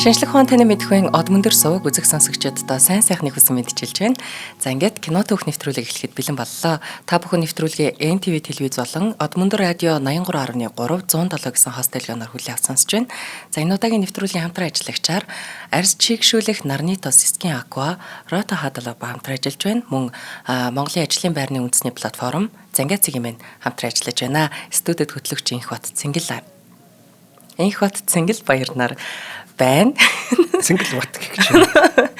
Шинжлэх ухаан таны мэдхүйн од мөндөр суваг үзэх сонсогчдод сайн сайхны хүсэн мэдчилж байна. За, ингээд кино түүх нэвтрүүлэг эхлэхэд бэлэн боллоо. Та бүхэн нэвтрүүлгээ NTV телевиз болон Од мөндөр радио 83.3 107 гэсэн хост телевизээр хүлээн авч сонсож байна. За, энэ удаагийн нэвтрүүлгийн хамтран ажиллагчаар арьс чийгшүүлэх нарны тос Skin Aqua, Roto Hadala ба хамтран ажиллаж байна. Мөн Монголын ажлын байрны үндэсний платформ Зангаа цэгийн мэн хамтран ажиллаж байна. Студид хөтлөгч Инх Бат Цэнгэл Инх Бат Цэнгэл баярнаар байна. Цэнгэл бат гэх гэж байна.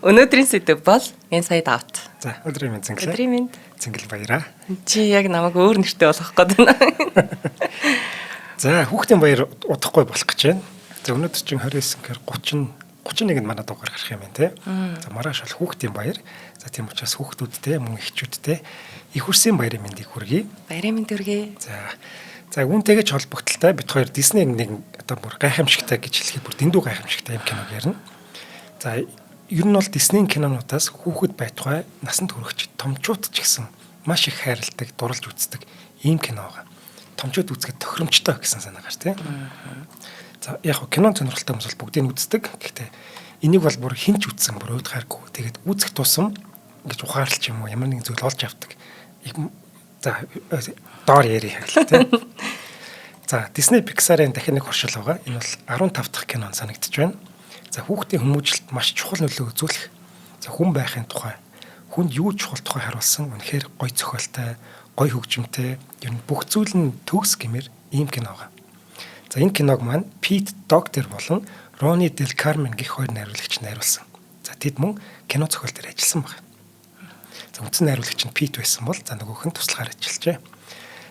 Өнөөдрийн сэдэв бол Inside Out. За, өдрийн мэнд, Цэнгэл. Өдрийн мэнд. Цэнгэл баяраа. Чи яг намайг өөр нэртэй болгох гээд байна. За, хүүхдийн баяр удахгүй болох гэж байна. За, өнөөдөр чинь 29 гэхээр 30 31-нд манай дугаар гарах юм байна те. За, маргааш бол хүүхдийн баяр. За, тийм учраас хүүхдүүдтэй мөн эхчүүдтэй их хүрсэн баярын мэндийг хүргэе. Баярын мэнд хүргэе. За, үүнтэйгээ ч холбогдлолтой бид хоёр Disney нэг одоо бүр гайхамшигтай гэж хэлэхэд бүр дэндүү гайхамшигтай юм киног ярина. За, ер нь бол Disney кинонуудаас хүүхэд байтугай насанд хүрэгч томчууд ч гэсэн маш их хайрладаг, дурлж үздэг ийм кино байгаа. Томчууд үзэхэд тохиромжтой гэсэн санаагаар тийм. За, яг хөө кинон сонирхолтой хүмүүс бол бүгдийг үздэг. Гэхдээ энийг бол бүр хэн ч үзсэн бүр уйдахааргүй. Тэгээд үзэх тусам ингэж ухаарлч юм уу ямар нэгэн зүйл олж авдаг. За, доор яри хэл тийм. За, Disney Pixar-ын дахин нэг хоршил байгаа. Энэ бол 15 дахь кино санагдаж байна. За, хүүхдийн хүмүүжлэлд маш чухал нөлөө үзүүлэх. За, хүн байхын тухай, хүнд юу чухал тухай харуулсан үнэхээр гоё зохиолтой, гоё хөгжимтэй, ер нь бүх зүйл нь төгс гэмээр ийм кино байгаа. За, энэ киног маань Pete Docter болон Ronnie Del Carmen гэх хоёр найруулагч найруулсан. За, тэд мөн кино зохиол дээр ажилласан байна. За, үндсэн найруулагч нь Pete байсан бол за нөгөөх нь туслахаар ажиллажээ.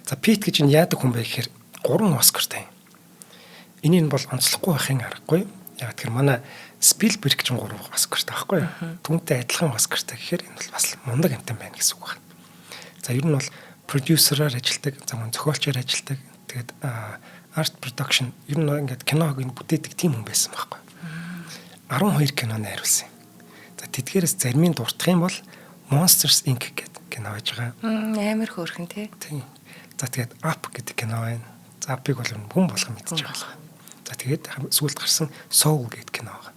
За, Pete гэж нь яадаг хүн бэ гэхээр 3 Оскартай. Энийг нь бол онцлохгүй байхын аргагүй. Яг тэр манай Спилберг ч 3 Оскартай байхгүй юу? Түүнтэй адилхан Оскартай гэхээр энэ бол бас мундаг амтан байна гэсэн үг байна. За, ер нь бол продюсераар ажилладаг, за мөн зохиолчоор ажилладаг. Тэгээд art production ер нь ингээд киног энэ бүтээдэг тийм хүн байсан байхгүй. 12 кино найруулсан. За, тэдгээрээс зарим нь дурдах юм бол Monsters Inc гэдэг кино байж байгаа. Амар хөөрхөн тий. Тийм. За, тэгээд Up гэдэг кино байна. За, Up-ыг бол хүн болгон мэдчих байгаа. За, тэгээд сүүлд гарсан Soul гэдэг кино байгаа.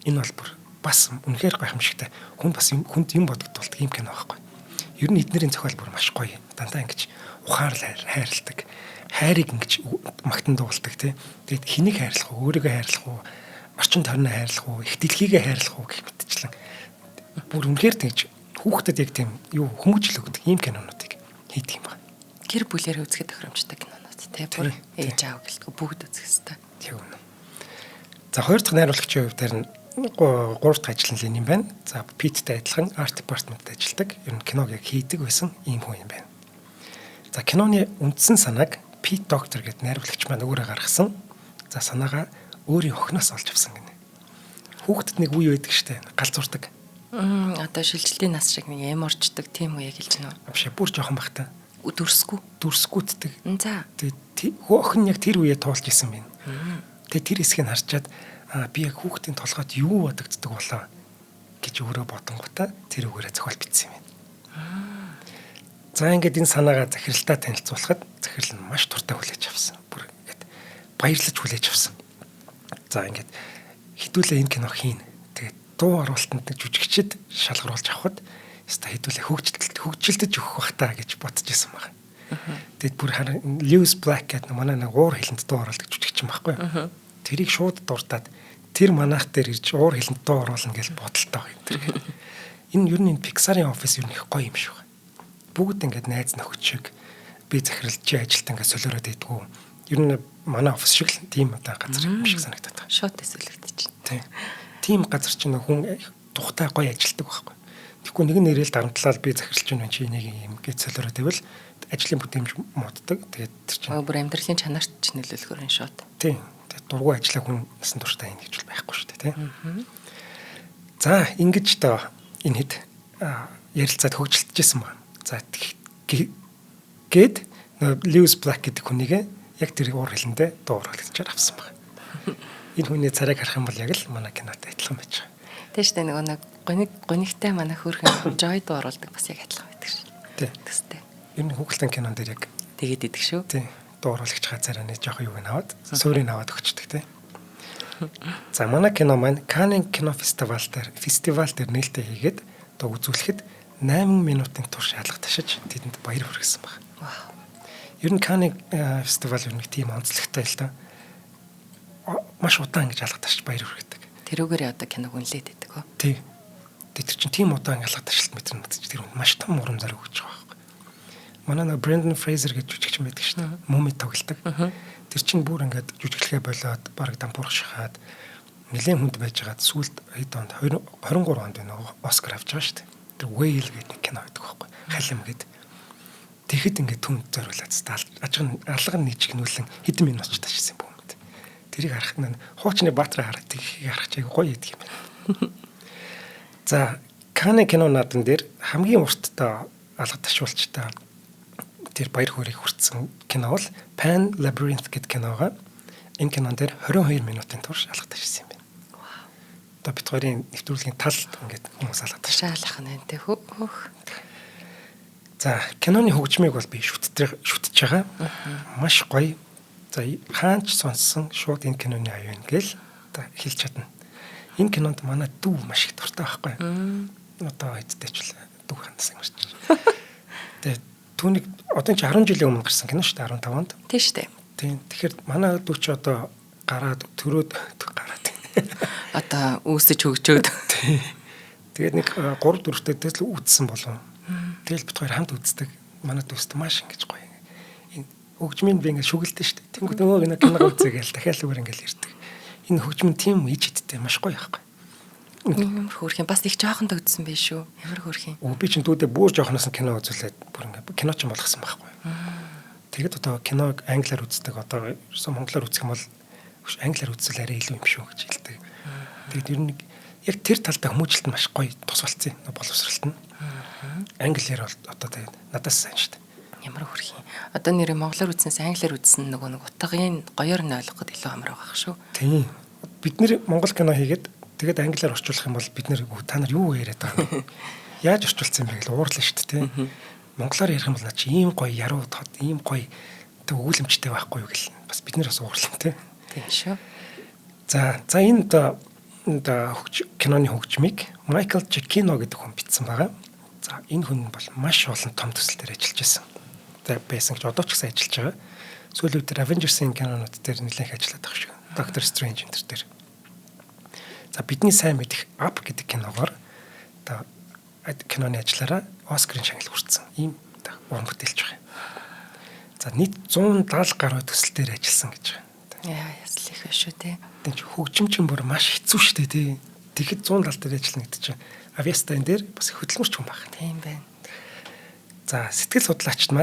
Энэ бол бүр бас үнэхээр гайхамшигтай. Хүн бас хүнд юм бодогдуулдаг юм кино байхгүй. Ер нь эднэрийн зохиол бүр маш гоё. Дандаа ингэж ухаарлал хайрладаг. Хайрыг ингэж магтан дуулдаг тий. Тэгээд хэнийг хайрлах уу, өөрийгөө хайрлах уу, орчин тойрноо хайрлах уу, их дэлхийгээ хайрлах уу гэх мэтчлэн. Бүр үнэхээр тэгж хүүхдэд яг тийм юу хүмүүжил өгдөг ийм кинонуудыг хийдэг юм байна. Гэр бүлээрээ үзэхэд тохиромжтой кинонууд тий. Бүр ээж аав гэлтгүй бүгд үзэх хэвээр. Тийм үнэ. За, хоёр дахь найруулагчийн хувьд харин гурав дахь ажил нь юм байна. За, Pete-тэй адилхан art department-д ажилладаг. Ер нь киног яг хийдэг байсан ийм хүн юм байна. За, киноны үндсэн санааг Pete Docter гэдэг найруулагч маань өөрөө гаргасан. За, санаагаа өөрийн охиноос олж авсан гинэ. Хүүхдэд нэг үе байдаг штэ, галзуурдаг. Одоо шилжилтийн нас шиг нэг эм орчдөг тийм үеийг хэлж байна уу? Биш, бүр жоохон бахта. Дүрсгүй. Дүрсгүүтдэг. За. Тэгээд охин яг тэр үеэ туулж исэн байна. Тэгээд тэр хэсгийг харчаад би яг хүүхдийн толгойд юу бодогддог болоо гэж өөрөө бодонгуудаа тэр үгээрээ зохиол бичсэн юм байна. За, ингээд энэ санаагаа захиралтай танилцуулахад захирал нь маш дуртай хүлээж авсан. Бүр ингээд баярлаж хүлээж авсан. За, ингээд хэдүүлээ энэ кино хийнэ. Тэгээд дуу оруулалтанд нэг жүжигчд шалгаруулж авахад өста хэдүүлээ хөгжилтөж өгөх бах та гэж бодож исэн баг. Тэгээд бүр Lewis Black гэдэг манай нэг уур хилэнд дуу оруулдаг жүжигч юм байхгүй юу? Тэрийг шууд дуртаад тэр манайх дээр ирж уур хилэнд дуу оруулна гэж бодолтой байгаа юм тэр. Энэ ер нь энэ Pixar-ын офис ер нь их гоё юм шиг байна. Бүгд ингээд найз нөхөд шиг би захирал чи ажилт ингээд солиороод идэггүй. Ер нь манай офис шиг л тийм одоо газар юм шиг санагдаад байгаа. Шууд төсөөлөгдөж байна. Тийм газар чинь хүн тухтай гоё ажилтдаг байхгүй. Тэгэхгүй нэг нь ирээл дарамтлал би захирлж байна чи энийг юм гэж солиороод байвал ажлын бүтээмж мууддаг. Тэгээд тэр чинь бүр амьдралын чанарт ч нөлөөлөхөр энэ шууд. Тийм. Тэгээд дургүй ажиллаа хүн насан туршдаа ийн гэж бол байхгүй шүү дээ, тийм. За, ингэж доо энэ хэд ярилцаад хөгжилтжсэн байна. За, гээд Lewis Black гэдэг хүнийг яг тэр уур хилэндээ дуу оруулагчаар авсан байна. Энэ хүний царайг харах юм бол яг л манай кинотой адилхан байж байгаа. Тийм шүү дээ, нөгөө нэг Гунигтай манай хөөрхөн Joy дуу оруулдаг бас яг адилхан байдаг шүү. Тий. Төстэй. Ер нь хүүхэлдэйн кинон дээр яг тэгээд идэх шүү. Тий. Дуу оруулагч газараа нэг жоох юуг нь аваад, суурийг аваад өгчдөг тий. За манай кино маань Каннын кино фестивал дээр нээлттэй хийгээд одоо үзүүлэхэд 8 минутын турш алга ташиж тэдэнд баяр хүргэсэн баг. Вау. Ер нь Канны фестивал ер нь тийм онцлогтой л да. Маш удаан ингэж алга ташиж баяр хүргэдэг. Тэрүүгээр одоо киног үнэлээд байдаг хөө. Тий. Тэр чинь тийм удаан алга ташлт мэдрэн үзэж тэр маш том урам зориг өгч байгаа байхгүй. Манай нэг Brendan Fraser гэж жүжигчин байдаг шүү дээ. Муми тоглодог. Тэр чинь бүр ингээд жүжиглэхээ болоод бараг дампуурах шахаад нэлээд хүнд байжгаад сүүлд хэд онд 23 онд нөгөө Оскар авч байгаа шүү дээ. Тэр Whale гэдэг нэг кино байдаг байхгүй. Халим гэдэг. Тэгэхэд ингээд түнд зориулаад ажиг алга нь нийчгнүүлэн хэдэн минут ч ташсан юм бүүмэд. Тэрийг харах нь хуучны баатраа харах тгийг харах чиг гоё идэх юм байна. За Каны кино надан дээр хамгийн урттай алга ташуулчтай тэр баяр хөөргийг хүртсэн кино бол Pan Labyrinth гэдэг киногоо. Энэ кинон дээр 22 минутын турш алга ташсан юм байна. Одоо бид хоёрын нэвтрүүлгийн талд ингээд хүмүүс алга ташаа. Ташаалах нь энэ хөөх. За киноны хөгжмийг бол би шүтэж байгаа. Маш гоё. За хаанч сонссон шууд энэ киноны аюун гээл одоо хэлж чадна. Энэ кинонд манай дүү маш их дуртай байхгүй. Одоо хэдтэй ч л дүү хандсан юм шиг. Тэгээ түүнийг одоо чи 10 жилийн өмнө гарсан кино шүү дээ 15 онд. Тийм шүү дээ. Тийм. Тэгэхээр манай дүү чи одоо гараад төрөөд гараад. Одоо үүсэж хөгжөөд. Тэгээд нэг 3 4-тэй тэгэл үтсэн болов. Тэгэл бид хоёр хамт үздэг. Манай дүүст маш ингэж гоё. Энэ хөгжмийн би ингэ шүгэлдэн шүү дээ. Тэнгүүд нөгөө нэг киног үзээгээл дахиад өөр ингээл ирдэг. Энэ хөгжмөн тийм ич идтэй маш гоё байхгүй. Ямар хөөрхөн бас их жоохон төгдсөн байх шүү. Ямар хөөрхөн. Өө би чинь дүүдээ бүр жоохноос нь кино үзүүлээд бүр ингэ кино ч болгосон байхгүй. Тэгэд одоо киног англиар үздэг. Одоо ерөөсөн монголоор үзэх юм бол англиар үзвэл арай илүү юм шүү гэж хэлдэг. Тэгээд ер нь яг тэр талдаа хүмүүжлэлт нь маш гоё тус болцсон боловсралт нь. Англиар бол одоо тэгээд надаас сайн шүү дээ. Ямар хөөрхөн. Одоо нэрээ монголоор үзснээс англиар үзсэн нөгөө нэг утгын гоёор нь ойлгоход илүү амар байгаа шүү. Тийм. Бид нэр монгол кино хийгээд тэгээд англиар орчуулах юм бол бид нэр та нар юу яриад байгаа юм бэ? Яаж орчуулсан юм бэ гэж уурлаа шүү дээ, тийм. Монголоор ярих юм бол наа чи ийм гоё яруу тод, ийм гоё тэг өгүүлэмжтэй байхгүй юу гэл бас бид нэр бас уурлаа, тийм. Тийм шүү. За энэ одоо киноны хөгжмийг Майкл Джакино гэдэг хүн бичсэн байгаа. За энэ хүн бол маш олон том төсөл дээр ажиллаж байсан. За байсан гэж одоо ч гэсэн ажиллаж байгаа. Сүүлийн үед Avengers-ийн кинонууд дээр нэлээд их ажиллаад байгаа шиг. Doctor Strange энэ төр дээр. За бидний сайн мэдих Up гэдэг киногоор одоо киноны ажиллаараа Оскарын шагнал хүртсэн. Ийм уран бүтээлч байгаа. За нийт 170 гаруй төсөл дээр ажилласан гэж байгаа. Яа, ясал их биш үү те. Тэн чи хөгжим чинь бүр маш хэцүү шүү дээ тий. Тэгэхэд 170 дээр ажиллана гэдэг чинь авьяастай энэ дээр бас хөдөлмөрч хүн баг. Тийм байна. За сэтгэл судлаачид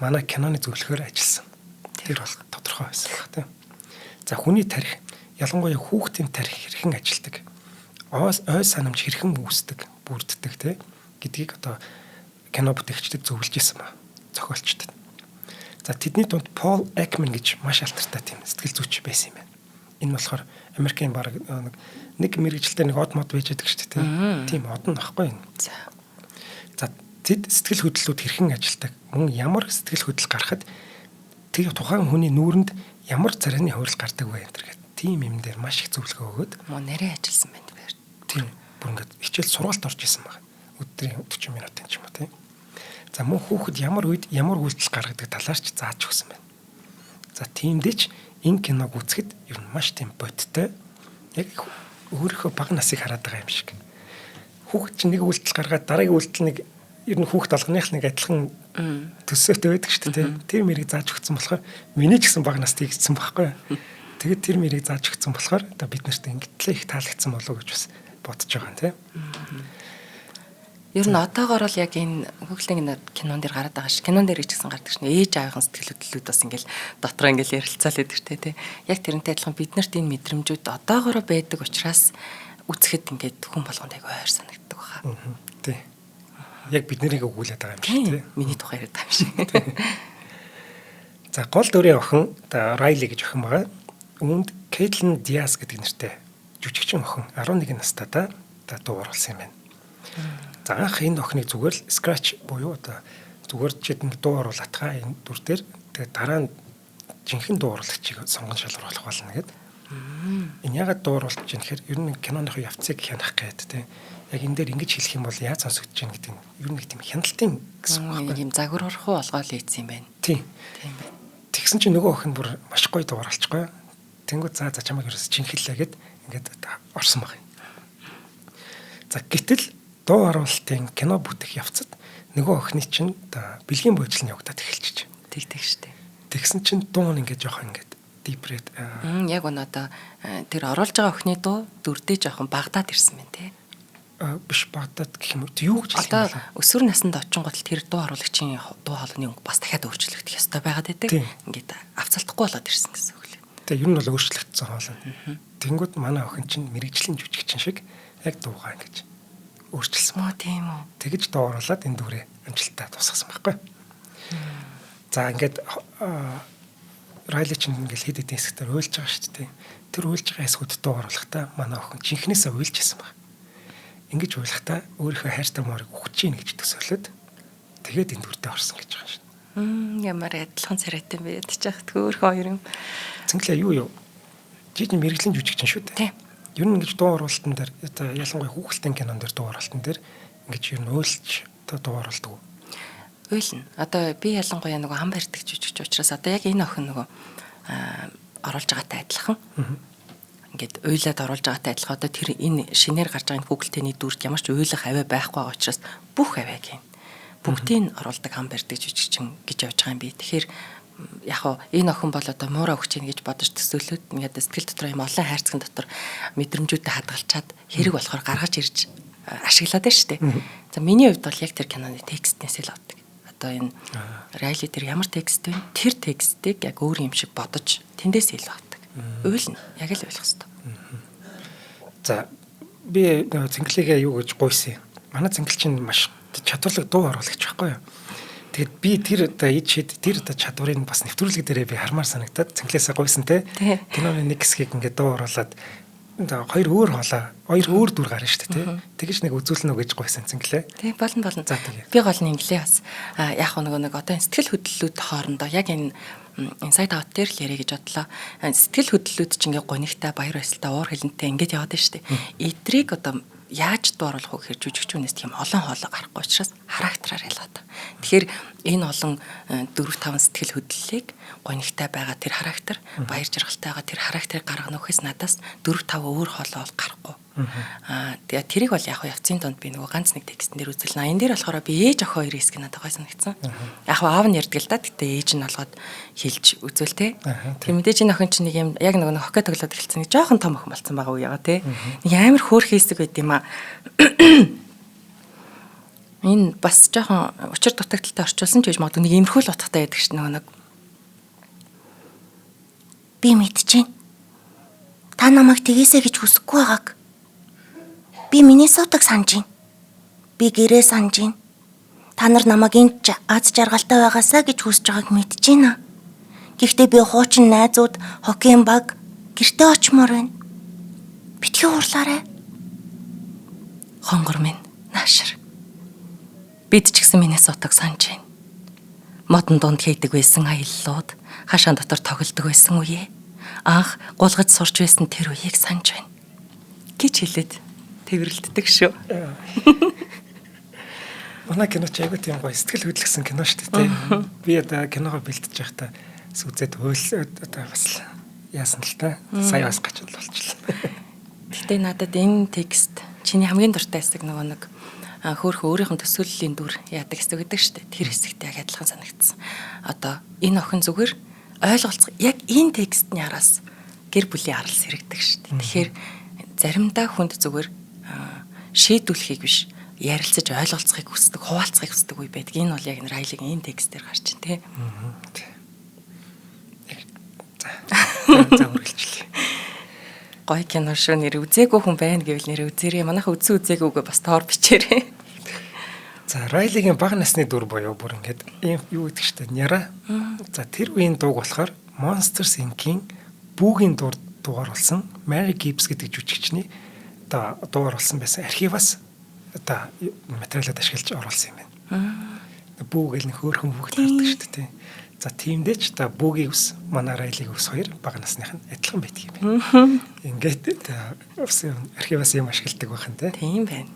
манай киноны зөвлөхөөр ажилласан. Тэр бол тодорхой байсан баг тий. За хүний тарих ялангуяа хүүхдийн тарих хэрхэн ажилдаг, ой санамж хэрхэн үүсдэг, бүрддэг тий гэдгийг одоо кино бүтээгчдэд зөвлөж исэн ба зохиолчдод. За тэдний дунд Пол Экман гэж маш алдартай тийм сэтгэл зүйч байсан юм байна. Энэ болохоор Америкийн баг нэг мэрэгжилтэй нэг од мод байж байгаа шүү дээ. Тийм од нь баггүй юм. За тэд сэтгэл хөдлөлүүд хэрхэн ажилтдаг, мөн ямар сэтгэл хөдлөл гарахад тэр тухайн хүний нүүрэнд ямар царайны хувирал гардаг вэ энэ гэх тийм юм дээр маш их зөвлөгөө өгөөд. Мөн нэрээ ажилласан байна бэр. Тийм бүр ингээд хичээл сургаалт орж исэн баг. Өдрийн 40 минутын ч юм уу тийм. За мөн хүүхэд ямар үед ямар үйлдэл гаргадаг талаар ч зааж өгсөн байна. За тиймдээ ч энэ киног үзэхэд ер нь маш тийм бодиттой. Яг өөрийнхөө бага насыг хараад байгаа юм шиг. Хүүхэд чинь нэг үйлдэл гаргаад дараагийн үйлдэл нэг ер нь хүүхэд алганых нэг адилхан төсөөтэй байдаг шүү дээ. Тэр мэрийг зааж өгсөн болохоор миний ч гэсэн бага наст хийгдсэн байхгүй. Тэгээд тэр мэрийг зааж өгсөн болохоор одоо бид нарт ингэтлээ их таалагдсан болов уу гэж бас бодож байгаа юм тийм. Ер нь одоогоор бол яг энэ хүүхлийн кинон дээр гараад байгаа ш. Кинон дээр ч гэсэн гардаг шнэ. Ээж аавын сэтгэл хөдлөлүүд бас ингээл дотроо ингээл ярилцаал байдаг штэ тий. Яг тэрнтэй адилхан бид нарт энэ мэдрэмжүүд одоогоороо байдаг учраас үзэхэд ингээд хүн болгонд айгүй ойр санагддаг баха. Тий. Яг бид нарыг өгүүлээд байгаа юм шиг тий. Миний тухай яриад байгаа юм шиг. За гол дүрийн охин Райли гэж охин байгаа. Үүнд Кейтлин Диас гэдэг нэртэй жүжигчин охин 11 настай да дуу оруулсан юм байна. За анх энэ охиныг зүгээр л scratch буюу одоо зүгээр чид нэг дуу оруулаатгаа энэ дүр дээр тэгээд дараа нь жинхэнэ дуу оруулагчийг сонгон шалгаруулах болно гэд. Энэ ягаад дуу оруулж чинь гэхээр ер нь киноных явцыг хянах гээд те. Яг энэ дээр ингэж хэлэх юм бол яаж сонсогдож байна гэдэг нь ер нь нэг тийм хяналтын гэсэн үг байхгүй. Юм загвар урах болгоол ийцсэн юм байна. Тийм. Тийм байна. Тэгсэн чинь нөгөө охин бүр маш гоё дуу оруулчихгүй. Тэнгүүд за чамайг ерөөс жинхэлээ гэд ингээд орсон баг. За гэтэл дуу оруулалтын кино бүтээх явцад нөгөө охины чинь бэлгийн буудлын явагдаад эхэлчихэж. Тэг штэ. Тэгсэн чинь дуу нь ингээд жоохон ингээд дипрээд яг өнө одоо тэр оруулж байгаа охины дуу дүрдээ жоохон багадаад ирсэн байна те. Биш багадаад гэх юм уу? Юу гэж хэлэх юм бэ? Одоо өсвөр наснд очингууд тэр дуу оруулагчийн дуу хоолойны өнгө бас дахиад өөрчлөгдөх ёстой байгаад байдаг. Ингээд авцалтахгүй болоод ирсэн гэсэн үг лээ. Тэгээ ер нь бол өөрчлөгдсөн хоолой. Тэнгүүд манай охин чинь мэрэгжлийн жүжигчин шиг яг дуугаа ингэж өөрчилсөн. Мөө тийм үү. Тэгэж дуу оруулаад энэ дүрээ амжилттай дуусгасан байхгүй. За ингээд Райли чинь ингээл хэд хэдэн хэсэгтэр уйлж байгаа шүү дээ. Тэр уйлж байгаа хэсгүүд дуу оруулахдаа манай охин жинхнээсээ уйлж исэн баг. Ингэж уйлахдаа өөрийнхөө хайртай морыг үхэж гин гэж төсөөлөд тэгээд энэ дүрдээ орсон гэж байгаа шин. Ямар адилхан царайтай юм бэ ядчих хөөхөн хоёр юм. Цэнгэлээ юу? Жижиг мэрэгжлийн жүжигчин шүү дээ. Ер нь ингэж дуу оруулалтан дээр одоо ялангуяа хүүхэлдэйн кинон дээр дуу оруулалтан дээр ингэж ер нь уйлж одоо дуу оруулдаг. Уйлна. Одоо би ялангуяа нөгөө хам барьдаг жүжигч учраас одоо яг энэ охин нөгөө оруулж байгаатай адилхан. Ингээд уйлаад оруулж байгаатай адилхан. Одоо тэр энэ шинээр гарч байгаа энэ хүүхэлдээний дүрд ямар ч уйлах авиа байхгүй байгаа учраас бүх авиаг хийн. Бүгдийг оруулдаг хам барьдаг жүжигчин гэж явж байгаа юм би. Тэгэхээр яг хуу энэ охин бол одоо муураа өгч ийн гэж бодож төсөөлөөд ингээд сэтгэл дотор юм олон хайрцагын дотор мэдрэмжүүдээ хадгалчаад хэрэг болохоор гаргаж ирж ашиглаад байна шүү дээ. За миний хувьд бол яг тэр киноны текстнээс л авдаг. Одоо энэ Райли тэр ямар текст вэ? Тэр текстийг яг өөр юм шиг бодож тэндээс илүү авдаг. Уйлна. Яг л уйлах хэвээр. За би цэнгэлээгээ юу гэж гуйсан юм. Манай цэнгэл чинь маш чадварлаг дуу оруулагч байхгүй юу? Тэгээд би тэр одоо ид шид тэр одоо чадварыг бас нэвтрүүлэг дээрээ би хармаар санагдаад цэнгэлээсээ гуйсан те. Киноны нэг хэсгийг ингээд дуу оруулаад хоёр өөр хоолой, хоёр өөр дүр гарна шүү дээ, тий. Тэгэж нэг үзүүлнэ үү гэж гуйсан цэнгэлээ. Тий, болно. За тэгээ. Би гол нь инглээ бас. Яг нөгөө нэг одоо сэтгэл хөдлөлүүд хоорондоо яг энэ Inside Out дээр л яриа гэж бодлоо. Сэтгэл хөдлөлүүд чинь ингээ гунигтай, баяр баясгалтай, уур хилэнтэй ингээд яваад байна шүү дээ. Эдрийг одоо яаж дуу оруулах вэ гэхээр жүжигчүүнээс тийм олон хоолой гарахгүй учраас характераар ялгаад. Тэгэхээр энэ олон 4 5 сэтгэл хөдлөлийг гунигтай байгаа тэр характер, баяр жаргалтай байгаа тэр характерыг гаргана гэхээс надаас 4 5 өөр хоолой бол гарахгүй. Тэгээ тэрийг бол яг явцын дунд би нөгөө ганц нэг текстэн дээр үзэлнэ. Энэ дээр болохоор би ээж охин хоёрын хэсэг надад гой санагдсан. Яг аав нь ярьдаг л да. Гэтэ ээж нь болгоод хэлж үзвэл те. Тэр мэдээж энэ охин чинь нэг юм яг нөгөө хоккей тоглоод эхэлсэн нэг жоохон том охин болсон байгаа үе яга те. Нэг амар хөөрхөн хэсэг байд юм аа. Энэ бас жоохон учир дутагдaltaй орчуулсан ч гэж магадгүй нэг иймэрхүү л утгатай байдаг шин нөгөө нэг би мэдчихээн. Та намайг тгээсэ гэж хүсэхгүй байгааг. Би Миннесотаг санаж байна. Би гэрээ санаж байна. Та нар намайг энд аз жаргалтай байгаасаа гэж хүсэж байгааг мэдэж байна. Гэхдээ би хуучин найзууд, хоккейн баг гэртээ очимоор байна. Битгий уурлаарай. Хонгор минь наашир. Бид ч гэсэн Миннесотаг санаж байна. Модон дунд хийдэг байсан аяллууд, хашаан дотор тоглодог байсан үе. Анх гулгаж сурч байсан тэр үеийг санаж байна. Гэж хэлээд тэрвэрлддэг шүү. Манай кино ч айгүй тийм гоё сэтгэл хөдлөсөн кино шүү дээ. Би одоо киногоо бэлтэж байхдаа үзээд уйл одоо бас яасан л та. Сая бас гачаад болчихлоо. Гэтэ надад энэ текст чиний хамгийн дуртай хэсэг нөгөө нэг хөөхөө өөрийнх нь төсөөллийн дүр яадаг хэсэг гэдэг шүү дээ. Тэр хэсэгт яг адилхан санагдсан. Одоо энэ охин зүгээр ойлголцох яг энэ текстний араас гэр бүлийн арал сэрэгдэг шүү дээ. Тэгэхээр заримдаа хүнд зүгээр шийдвүлэхийг биш ярилцаж ойлголцохыг хүсдэг, хуваалцахыг хүсдэг үе байдаг. Энэ бол яг энэ Райлигийн энэ текстээр гарч ин тий. За үргэлжлэе. Гоё кино шүү нэр үзээгүй хүн байна гэвэл нэр үзээрэй. Манайха үзсэн үзээгүйгээ бас тоор бичээрэй. За Райлигийн бага насны дүр буюу бүр ингээд ийм юу гэдэг штэ няра. За тэр үеийн дууг болохоор Monsters Inc-ийн Бүүгийн дур дуу оруулсан Mary Gibbs гэдэг жүжигчний одоо дуу оруулсан байсан архиваас одоо материалууд ашиглаж оруулсан юм байна. Бүү гэл нэг хөөрхөн хүүхэд гардаг шүү дээ. За, тиймдээ ч одоо Бүүгийн үс, манай Райлиг үс хоёр бага насных нь адилхан байдаг юм байна. Ингээд бас архиваас юм ашигладаг байх нь, тий. Тийм байна.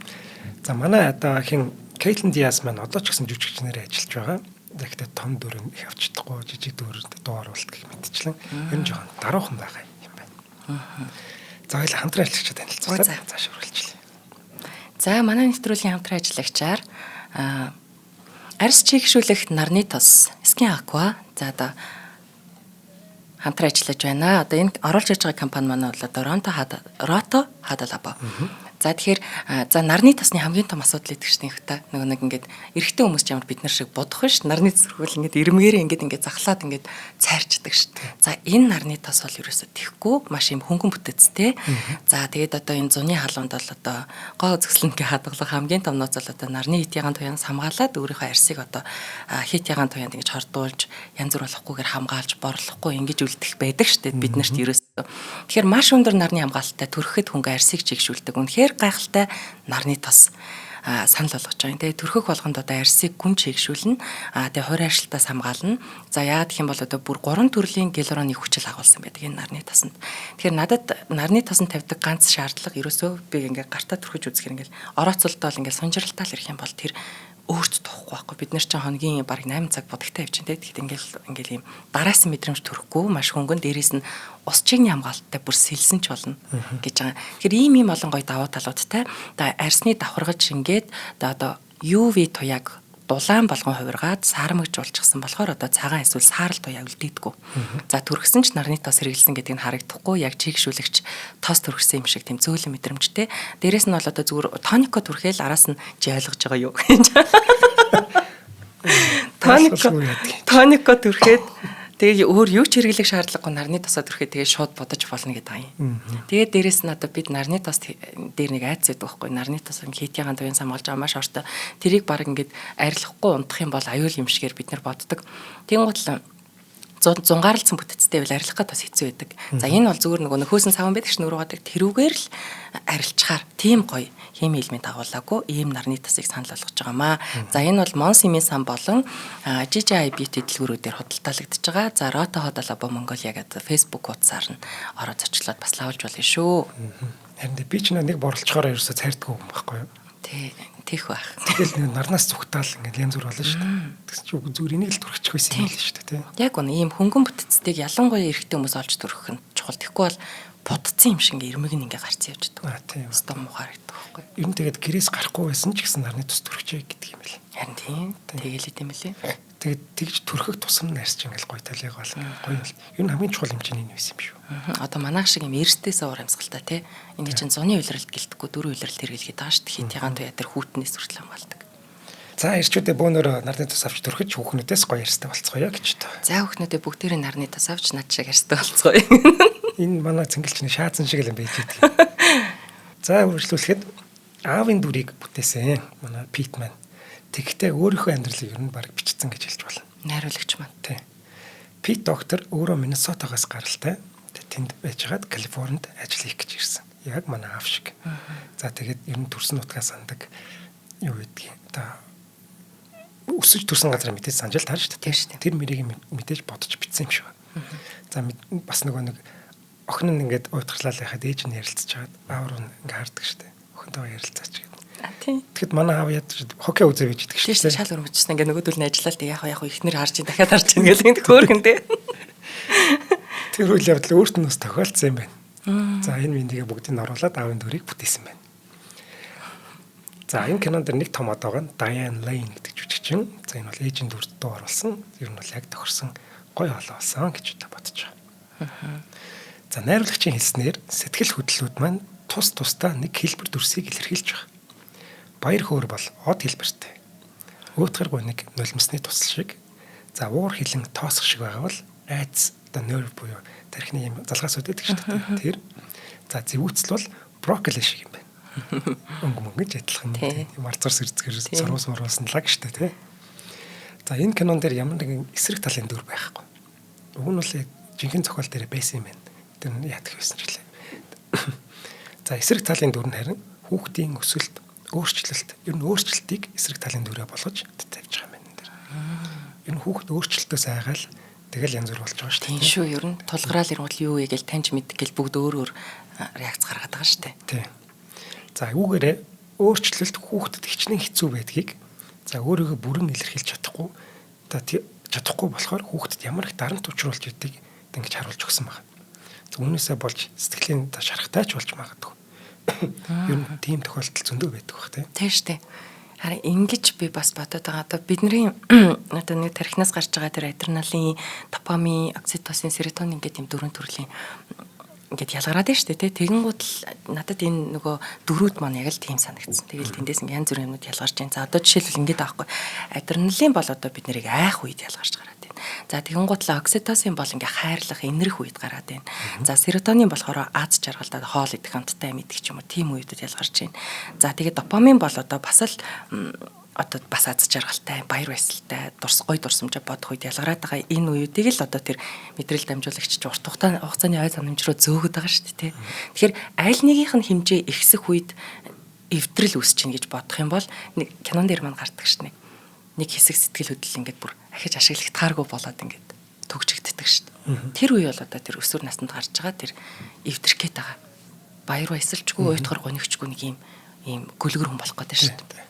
За, манай одоо хин Кейтлин Диас маань одоо ч гэсэн жүжигчнэрээ ажиллаж байгаа. Тэгэхдээ том дүр нь их авч чадахгүй, жижиг дүр дуу оруулалт гэх мэтчлэн ер нь жоохон даруухан байгаа юм байна. За, хоёул хамтран ажиллагчид танилцуулаад цааш үргэлжлэе. За, манай нэвтрүүлгийн хамтран ажиллагчаар арьс чийгшүүлэх нарны тос Skin Aqua, за, одоо хамтран ажиллаж байна. Одоо энэ оруулж ирж байгаа компани маань бол одоо Ронто Хада Рото Хадалабо. За, тэгэхээр за, нарны тосны хамгийн том асуудал идэх шнэ их та. Нөгөө нэг ингээд эрэгтэй хүмүүс ч ямар бид нар шиг бодох биш. Нарны тос хүрвэл ингээд ирмгээрээ ингээд захлаад ингээд цайрчдаг ш. За, энэ нарны тос бол ерөөсө тэхгүй маш юм хөнгөн бүтэцтэй. За, тэгээд одоо энэ зуны халуунд бол одоо гоо үзэсгэлэнгээ хадгалах хамгийн том нууц бол одоо нарны хит ягаан туяанаас хамгаалаад өөрийнхөө арьсыг одоо хит ягаан туяанд ингэж хордуулж, янз бүр болохгүйгээр хамгаалж, борлохгүй ингэж үлдэх байдаг штэ бид нарт ерөөсөө. Тэгэхээр маш өндөр нарны хамгаалалттай, төрөхөд хөнгө арьсыг чигшүүлдэг. Үнэхээр гайхалтай нарны тос санал болгож байгаа юм. Тэгээ төрхөх болгонд одоо арьсыг гүн чигшүүлнэ. Тэгээ хурь аршилтаас хамгаална. За, яагаад гэх юм бол одоо бүр гурван төрлийн гиалуроны хүчил агуулсан байдаг энэ нарны тосонд. Тэгэхээр надад нарны тосонд тавьдаг ганц шаардлага ерөөсөө би ингээ гартаа түрхэж үзэхэр ингээл орооцолдоол ингээл сунжралтаа л ирэх юм бол тэр өөрт тухгүй байхгүй. Бид нар чинь хоногийн бараг 8 цаг будагтай явчихна, те. Тэгэхэд ингээл юм дараасан мэдрэмж төрөхгүй, маш хөнгөн, дээрээс нь ус чигний хамгаалттай, бүр сэлсэн ч болно гэж байгаа. Тэгэхээр ийм олон гоё давуу талуудтай. Одоо арьсны давхаргаж ингээд одоо UV туяаг дулаан болгон хувиргаад саармагжуулчихсан болохоор одоо цагаан эсвэл саарал туяа үлдээдэггүй. За, түрхсэн ч нарны тос хэрэгэлсэн гэдэг нь харагдахгүй, яг чийгшүүлэгч тос түрхсэн юм шиг тийм зөөлөн мэдрэмжтэй. Дээрээс нь бол одоо зүгээр тонико түрхээл араас нь чи ойлгож байгаа юу? Тонико түрхэд тэгээ өөр юу ч хэрэглэх шаардлагагүй, нарны тосоо түрхэд тэгээ шууд бодож болно гэдэг юм. Тэгээд дээрэс нь одоо бид нарны тос дээр нэг айц байдаг байхгүй, нарны тос ингээ хит ягаан туяан самгалж байгаа маш ортой. Тэрийг баг ингээд арилгахгүй унтах юм бол аюул юм шигээр бид нар боддог. Тэнгуут зунгаарлцсан бүтэцтэй байвал арилгах бас хэцүү байдаг. За, энэ бол зүгээр нөгөө нөхөөсөн саван байдаг ш нүрүүгадаг тэрүүгээр л арилчаар тийм гоё хими элемент агуулаагүй ийм нарны тосыг санал болгож байгаамаа. За, энэ бол Монсимын сан болон GGI Beauty дэлгүүрүүдээр худалдаалагдаж байгаа. За, Roto Hot Labo Mongolia гэдэг Facebook хуудасаар нь ороо зочлоод бас лавлж болно шүү. Харин би ч нэг борлцохоор ерөөсө цайрдаггүй юм байхгүй юу? Тий, тийх байх. Тэгэл нэг нарнаас зүгтаал ингээд янз бүр болно шүү дээ. Тэгсэн чи зүгээр энийг л түрхчих байсан юм л шүү дээ, тий. Яг үнэ, ийм хөнгөн бүтцтэйг ялангуяа эрэгтэй хүмүүс олж түрхэх нь чухал. Тэгэхгүй бол будцсан юм шиг ингээ ирмэг нь ингээ гарцсан явж байдаг. Аа, тийм. Өстө муухай харагдах байхгүй. Ер нь тэгээд гэрээс гарахгүй байсан ч гэсэн нарны тус түрхчээ гэдэг юм бэл. Харин тийм. Тэгэл идэм бэлээ. Тэгээд тэгж түрхэх тусам нарс ч ингээл гоё талиг бол гоё бол. Ер нь хамгийн чухал юм чинь энэ байсан юм шүү. Одоо манайх шиг юм эртээс уур амьсгалтай тий. Энд чинь зуны улиралд гэлтэхгүй дөрвөн улиралд хэрэглэхэд байгаа шүү дээ. Хит ягаан туяа тэр хүүтнээс хүртэл хамгаалдаг. За, ирчүүдээ бөөнөрөө нарны тус авч түрхэж хүүхнүүдээс гоё арьстай болцгоё гэж та. За, хүүхнүүдээ бүгдээрээ нарны тус авч над шиг арьстай болцгоё. Энэ манай цэнгэлчний шаазан шиг л юм байж идэг. За, үргэлжлүүлэхэд аавын дүрийг бүтээсэн манай Пит маань. Тэгэхдээ өөрийнхөө амьдралыг ер нь баг бичсэн гэж хэлж байна. Найруулагч маань. Тий. Пит доктор өөрөө Миннесотагоос гаралтай. Тэнд байжгаад Калифорнид ажил хийх гэж ирсэн. Яг манай аав шиг. За, тэгээд ер нь төрсөн нутгаа сандаг, юу гэдгийг одоо өсөж төрсөн газараа мэдээж санаж л таарна шүү дээ. Тийм шүү дээ. Тэр мэрийг мэдээж бодож бичсэн юм шиг байна. За, бас нөгөө нэг охин нь ингээд уйтгарчлал яхад ээж нь ярилцж хагаад аав руу ингээд хардаг шүү дээ. Охинтойгоо ярилцаач гэдэг. А, тийм. Тэгэхэд манай аав ядаж хоккей үзээ байж идэг шүү дээ. Шал өрмөжсөн ингээд нөгөөдөл нь ажиллаа л яг яг ихнэр харж ин дахиад харж ин гэл ингээд хөөрхөн дээ. Тэр үйл явдал өөрт нь бас тохиолдсон юм байна. За, энэ мэндийг бүгдийг нь оруулаад аавын дүрийг бүтээсэн байна. За, энэ кинон дэр нэг том одоо байгаа нь Diane Lane гэдэг жүжигчин. За, энэ бол ээжийн дүрд дуу оруулсан. Ер нь бол яг тохирсон гоё хоолой болсон гэж бодож байгаа. За, найруулагчийн хэлснээр сэтгэл хөдлөлүүд маань тус тусдаа нэг хэлбэр дүрсийг илэрхийлж байгаа. Баяр хөөр бол од хэлбэртэй. Өөтгөргүй нэг нулимсны тусал шиг. За, уур хилэн тоосох шиг байгаа бол айц одоо нерв буюу тархины юм залгаас үүддэг шүү дээ. Тэр. За, зэвүүцэл бол брокколи шиг юм байна. Өнгө мөнгөж адилхан тийм марцар сэрцгэр суруу суруулсан лаг шүү дээ, тий. За, энэ кинон дээр ямар нэгэн эсрэг талын дүр байхгүй. Уг нь бол яг жинхэнэ зохиол дээр байсан юм байна. Тэр нь яадаг байсан ч гэлээ. За, эсрэг талын дүр нь харин хүүхдийн өсөлт, өөрчлөлт, ер нь өөрчлөлтийг эсрэг талын дүрээ болгож тавьж байгаа юм байна энэ дээр. Ер нь хүүхд өөрчлөлтөөс айгаал тэгэл янз бүр болж байгаа шүү дээ. Тийм шүү, ер нь тулгараал ирэнгүүт юу вэ гэж таньж мэддэг гэл бүгд өөр өөр реакц гаргаад байгаа шүү дээ. Тийм. За, үүгээрээ өөрчлөлт хүүхдэд хичнээн хэцүү байдгийг, за, өөрийгөө бүрэн илэрхийлж чадахгүй, за, чадахгүй болохоор хүүхдэд ямар их дарамт учруулж идэг ингэж харуулж өгсөн байна. За, үүнээсээ болж сэтгэлийн шарахтай ч болж магадгүй. Ер нь тийм тохиолдол зөндөө байдаг бах, тийм. Тийм шүү дээ. Харин ингэж би бас бодоод байгаа. Одоо бидний одоо нэг тархинаас гарч байгаа тэр адреналин, допамин, окситоцин, серотонин гэдэг юм дөрвөн төрлийн ингээд ялгараад байна шүү дээ, тий. Тэгэнгүүт л надад энэ нөгөө дөрүүд маань яг л тийм санагдсан. Тэгэл тэндээс ингээд янз бүрийн юмнууд ялгарч байна. За, одоо жишээлбэл ингээд аахгүй. Адреналин бол одоо бид нарыг айх үед ялгарч гараад байна. За, тэгэнгүүт л окситоцин бол ингээд хайрлах, инэрх үед гараад байна. За, серотонин болохоор аз жаргалдаа хоол идэх, амттай юм идэх ч юм уу, тийм үеүүдэд ялгарч байна. За, тэгээд допамин бол одоо бас л одоо бас аз жаргалтай, баяр баясгалтай, дурс гой дурсамжаа бодох үед ялгараад байгаа энэ үеүүдийг л одоо тэр мэдрэл дамжуулагч чи урт хугацааны ой санамж руу зөөгöd байгаа шүү дээ, тий. Тэгэхээр аль нэгийнх нь хэмжээ ихсэх үед эвдрэл үүсэж чинь гэж бодох юм бол нэг кинон дээр маань гардаг шүү дээ. Нэг хэсэг сэтгэл хөдлөл ингээд бүр ахиж ашиглагдахааргүй болоод ингээд төгжигддэг шүү дээ. Тэр үе бол одоо тэр өсвөр наснд гарч байгаа тэр эвдрэх гээд байгаа. Баяр баясгалчгүй, уйтгар гонигчгүй нэг юм гөлгөр хүн болох гэдэг шүү дээ.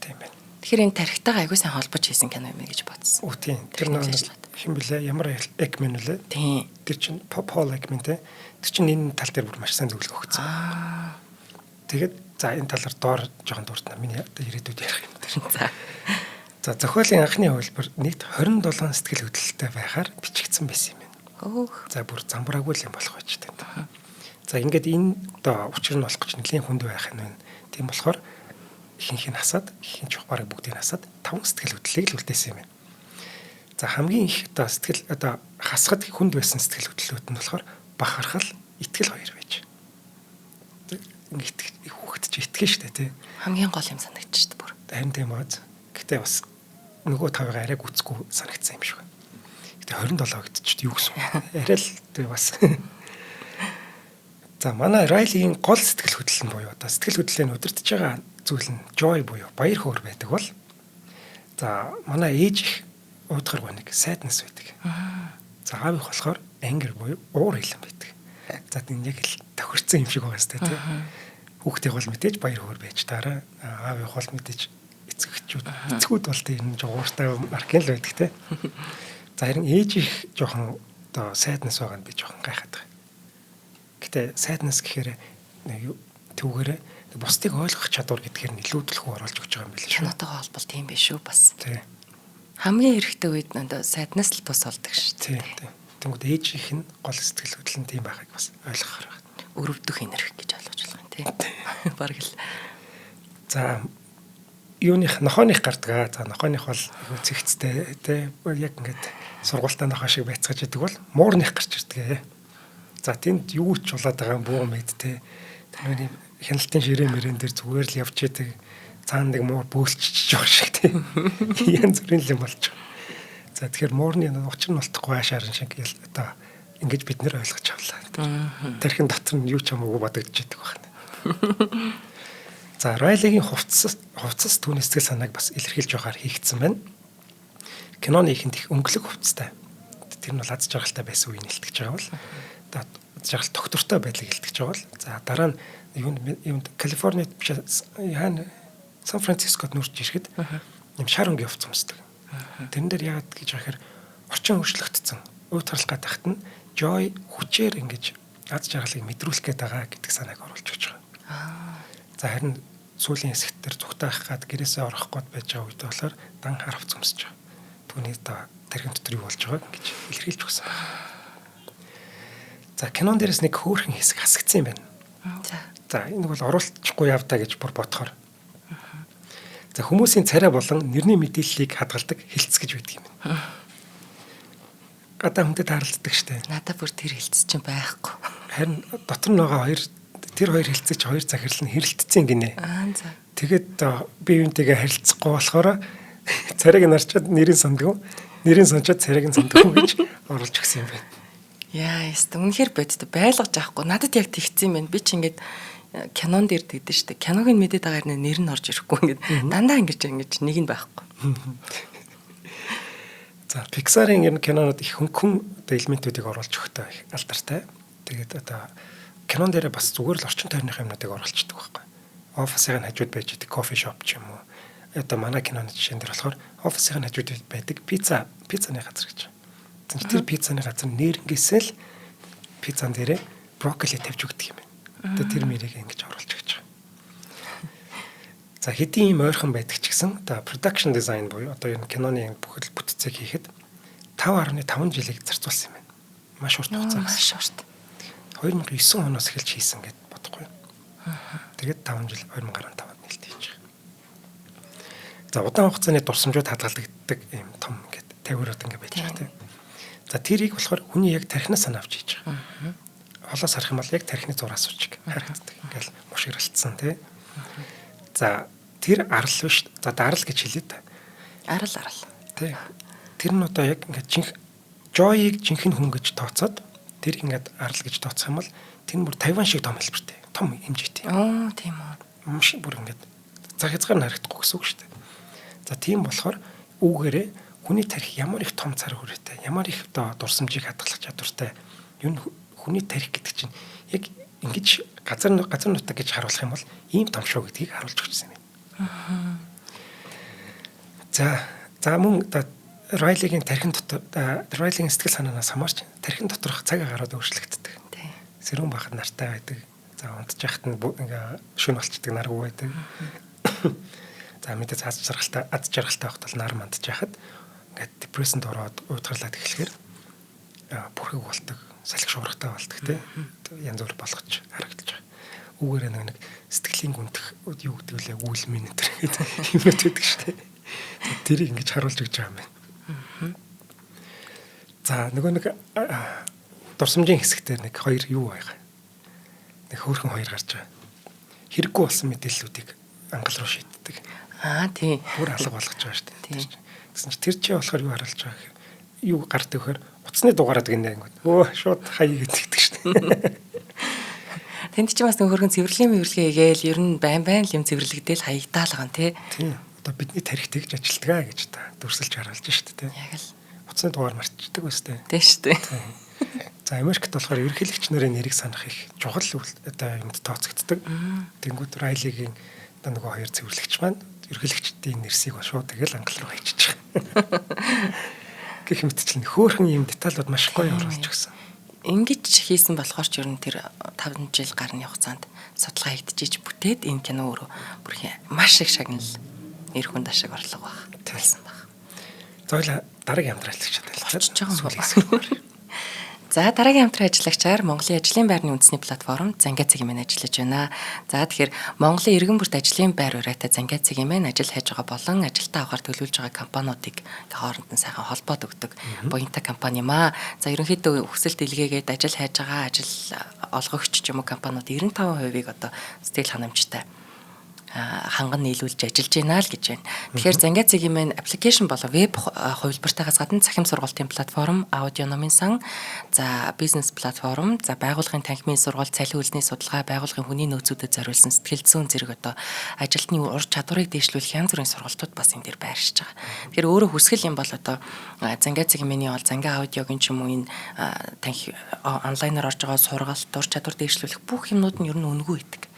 Тийм байна. Тэгэхээр энэ тархитайгаа аягүй сайн холбож хийсэн кино юм гэж бодсон. Үгүй, тийм. Тэр нэг хэн блэ? Ямар Экмен үлээ? Тийм. Тэр чинь Пол Экмен, те. Тэр чинь энэ тал дээр бүр маш сайн зөвлөгөө өгсөн. Тэгээд за, энэ талаар доор жоохон дуртна. Миний одоо ирээдүйд ярих юм дээр. За. За, зохиолын анхны хувилбар нийт 27 сэтгэл хөдлөлттэй байхаар бичигдсэн байсан юм байна. Өөх. За, бүр замбраагүй л юм болох байж тань. За, ингээд энэ одоо учир нь болох гэж нэлийн хүнд байх нь байна. Тийм болохоор ихэнх нь хасаад, ихэнх ч бараг бүгдийг хасаад 5 сэтгэл хөдлөлийг л үлдээсэн юм байна. За, хамгийн их одоо сэтгэл одоо хасахад хүнд байсан сэтгэл хөдлөлүүд нь болохоор бахархал, итгэл хоёр байж. Ингээд хүүхэд чи итгэн шүү дээ, тий. Хамгийн гол юм санагдчих шүү дээ бүр. Харин тийм бааз. Гэтэ бас нөгөө тавыг арай гүцэхгүй санагдсан юм шиг байна. Гэтэ 27 гэдэг чинь юу гэсэн үг? Арай л тэг бас. За, манай Райлигийн гол сэтгэл хөдлөл нь буюу одоо сэтгэл хөдлөлийн удирдах байгаа зүйл нь joy буюу баяр хөөр байдаг бол, за, манай ээж их уудгар гониг sadness байдаг. За, аав их болохоор anger буюу уур хилэн байдаг. За, энэ яг л тохирцсон юм шиг байгаа сте, тий. Хүүхдийг бол мэдээж баяр хөөр байж таараа, аав их бол мэдээж эцэгчүүд эцгүүд бол тийм жоо ууртай маркин л байдаг, тий. За, харин ээж их жоохон одоо sadness байгаа нь би жоохон гайхаад байгаа. Гэтэ sadness гэхээр нэг түүгээрээ бусдыг ойлгох чадвар гэдгээр нь илүү төлхөө оруулж өгч байгаа юм байна шүү. Кинотойгоо холбол тийм биш шүү бас. Тий. Хамгийн хэрэгтэй үед одоо sadness л тус болдог шүү дээ. Тий. Тэнгүүд ээж их нь гол сэтгэл хөдлөл нь тийм байхыг бас ойлгохоор байна. Өрөвдөх энерги гэж ойлгож болох юм, тий. Бараг л. За, юуных нохооных гардгаа. За, нохооных бол айгүй цэгцтэй, тий. Яг ингээд сургуультай нохоо шиг байцгааж идэг бол муурных гарч ирдэг. За, тэнд юу ч болоод байгаа буу мэд, тий. Тэр хяналтын ширээ мөрөн дээр зүгээр л явж идэг. Цаана нэг муур бөөлчиж байгаа шиг, тий. Янз бүрийн юм болж байгаа. За, тэгэхээр муурны учир нь болтохгүй аашаарн шиг одоо ингэж бид нэр ойлгож авлаа. Тархин дотор нь юу ч хамаагүй бодогдож идэг байна. За, Райлигийн хувцас түүний сэтгэл санааг бас илэрхийлж байгаар хийгдсэн байна. Киноны ихэнд их өнгөлөг хувцастай. Тэр нь бол аз жаргалтай байсан үеийг илтгэж байгаа бол, одоо аз жаргал тогтвортой байдлыг илтгэж байгаа бол, за, дараа нь юунд Калифорнид биш, яана, Сан Францискод нүүрч ирэхэд юм шар өнгийн хувцас өмсдөг. Тэрэн дээр яагаад гэж ахаар орчин өөрчлөгдсөн. Уйтгарлах гадахт нь joy хүчээр ингэж аз жаргалыг мэдрүүлэх гээд байгаа гэдэг санааг оруулж өгч байгаа. За, харин сүүлийн хэсэгт тэр зүгтаах гад гэрээсээ орох гээд байж байгаа үед болохоор дан хар хувцас өмсөж байгаа. Түүний одоо тархин дотор юу болж байгааг ингэж илэрхийлж өгсөн байна. За, кинон дээрээс нэг хөөрхөн хэсэг хасагдсан юм байна. За. За, энэ бол оруулчихгүй явдаа гэж бүр бодохоор. За, хүмүүсийн царай болон нэрний мэдээллийг хадгалдаг хэлц гэж байдаг юм байна. Гадаа хүнтэй тааралддаг штэ. Надад бүр тэр хэлц чинь байхгүй. Харин дотор нь байгаа хоёр тэр хоёр хэлцэж хоёр захирал нь хэрэлдсэн гинэ. Аа, за. Тэгээд би юунтэйгээ харилцахгүй болохоор царайг нь арчаад нэрийг санддаг. Нэрийг сончоод царайг нь санддаг гэж оруулж өгсөн юм байна. Яа, яст үнэхээр бодит байлгаж авахгүй. Надад яг тэгсэн юм байна. Би ч ингээд кинон дээр тэгдэж штэ. Киног нь мэдээд байгаа нэр нь орж ирэхгүй ингээд дандаа ингэж нэг нь байхгүй. За, Pixar-ын энэ кинонууд их хөнгөн одоо элементүүдийг оруулж өгөхтэй их алдартай. Тэгээд одоо кинон дээр бас зүгээр л орчин тойрных юмнуудыг оруулцдаг байхгүй. Офисын хажууд байж байдаг coffee shop ч юм уу. Одоо манай киноны жишээн дээр болохоор офисын хажууд байдаг пиццаны газар гэж. Тэр пиццаны газар нэрнгээсээ л пиццан дээрээ брокколи тавьж өгдөг юм байна. Одоо тэр мэрийг ингэж оруулж өгч байгаа. За, хэдийн ийм ойрхон байдаг ч гэсэн одоо production design буюу одоо энэ киноны бүхэл бүтцийг хийхэд 5.5 жилийг зарцуулсан юм байна. Маш урт хугацаа. Маш урт. 2009 оноос эхэлж хийсэн гэд бодохгүй. Тэгээд 5 жил 2015-нд нээлт хийж байгаа. За, удаан хугацааны дурсамжууд хадгалагддаг ийм том ингээд тавиурууд ингээд байж байгаа, тийм. За, тэрийг болохоор хүний яг тархинаас санаа авч хийж байгаа. Холоос харах юм бол яг тархины зураас шиг харагддаг. Ингээл мушгиралцсан, тий. За, тэр арал биш. За, дарал гэж хэлээ та. Арал, арал. Тий. Тэр нь одоо яг ингээд жинх Жойг жинхэнэ хүн гэж тооцоод тэр ингээд арал гэж тооцох юм бол тэр нь бүр Тайван шиг том хэлбэртэй. Том хэмжээтэй. Оо, тийм үү. Маш бүр ингээд цаг хязгаар нь харагдахгүй гэсэн үг шүү дээ. За, тийм болохоор үүгээрээ хүний тархи ямар их том цар хүрээтэй, ямар их одоо дурсамжийг хадгалах чадвартай. Юу нь хүний тархи гэдэг чинь яг ингэж газар газар нутаг гэж харуулах юм бол ийм том шүү гэдгийг харуулж өгсөн юм байна. За мөн одоо Райлигийн тархин дотор, Райлигийн сэтгэл санаанаас хамаарч тархин доторх цаг агаарууд өөрчлөгддөг. Сэрүүн байхад нартай байдаг. За, унтж байхад нь ингээ шүн болчдөг, наргүй байдаг. За, мэдээж аз жаргалтай байхад бол нар мандж байхад ингээд депрессэнд ороод уйдгарлаад эхлэхээр бүрхэг болдог, салхи шуургатай болдог, тий. Янз бүр болгож харагдаж байгаа. Үүгээр нэг сэтгэлийн гүнтэх юу гэдэг лээ, үүлмэн энэ төр гэдэг юмнууд байдаг шүү дээ. Тэрийг ингэж харуулж өгч байгаа юм байна. За, нөгөө нэг дурсамжийн хэсэгтэр нэг хоёр юу байгаа. Нэг хөөрхөн хоёр гарч байгаа. Хэрэггүй болсон мэдээллүүдийг ангал руу шийддэг. Аа, тий. Бүр алга болгож байгаа шүү дээ. Тэгсэн чинь тэр чи болохоор юу харуулж байгаа гэхээр, юу гардаг гэхээр утасны дугаараад гинэ ингэв. Өө, шууд хаяа гэдэг шүү дээ. Тэнд чи бас нэг хөргөн цэвэрлэгийн мэвэрлэгээ гээл ер нь байн байн л юм цэвэрлэгдээл хаягдаал байгаа юм, тий. Тийм. Одоо бидний тарих тэгж ажилтгаа гэж та дүрсэлж харуулж шүү дээ. Яг л. Утасны дугаар мартчихдаг ба сте. Тийм шүү дээ. За, Америкт болохоор ерөнхийлөгч нарын нэрийг санах их чухал одоо юмд тооцогддог. Тэнгүүд Райлигийн одоо нөгөө хоёр цэвэрлэгч маань ерөнхийлөгчдийн нэрсийг шууд тэгэл англи руу хийчих. Гэх мэтчлэн хөөхөн юм деталууд маш гоё оруулж өгсөн. Ингэж хийсэн болохоор ч ер нь тэр 5 жил гарны хугацаанд судалгаа хийгдчихэж бүтээд энэ кино өөрөө бүр маш их шагнал, нэр хүн дашиг орлого баг. Болсон баг. За, дараагийн хамтран ажиллагчид болчихж байгаа юм байна. За, дараагийн хамтран ажиллагчаар Монголын ажлын байрны үндэсний платформ Зангаа цэгийн маань ажиллаж байна. За, тэгэхээр Монголын иргэн бүрт ажлын байр ураатай Зангаа цэгийн маань ажил хайж байгаа болон ажилтаа авахар төлөвлөж байгаа компаниудыг хооронд нь сайхан холбоод өгдөг буянтай компани юм аа. За, ерөнхийдөө хүсэл дэлгээгээд ажил хайж байгаа, ажил олгогч ч юм уу компаниуд 95%-ийг одоо сэтгэл ханамжтай ханган нийлүүлж ажиллаж байна л гэж байна. Тэгэхээр Зангаа цэгийн маань application болон веб хувилбартайгаас гадна цахим сургалтын платформ, аудио номын сан, за бизнес платформ, за байгууллагын танхимын сургалт, цалин хөлсний судалгаа, байгууллагын хүний нөөцүүдэд зориулсан сэтгэл зүйн зэрэг одоо ажилтны ур чадварыг дээшлүүлэх янз бүрийн сургалтууд бас энэ дээр байршиж байгаа. Тэгэхээр өөрөө хүсгэл юм бол одоо Зангаа цэгийн миний бол Зангаа аудиогийн ч юм уу энэ танхи онлайнаар орж байгаа сургалт, ур чадвар дээшлүүлэх бүх юмнууд нь ер нь үнэгүй байдаг.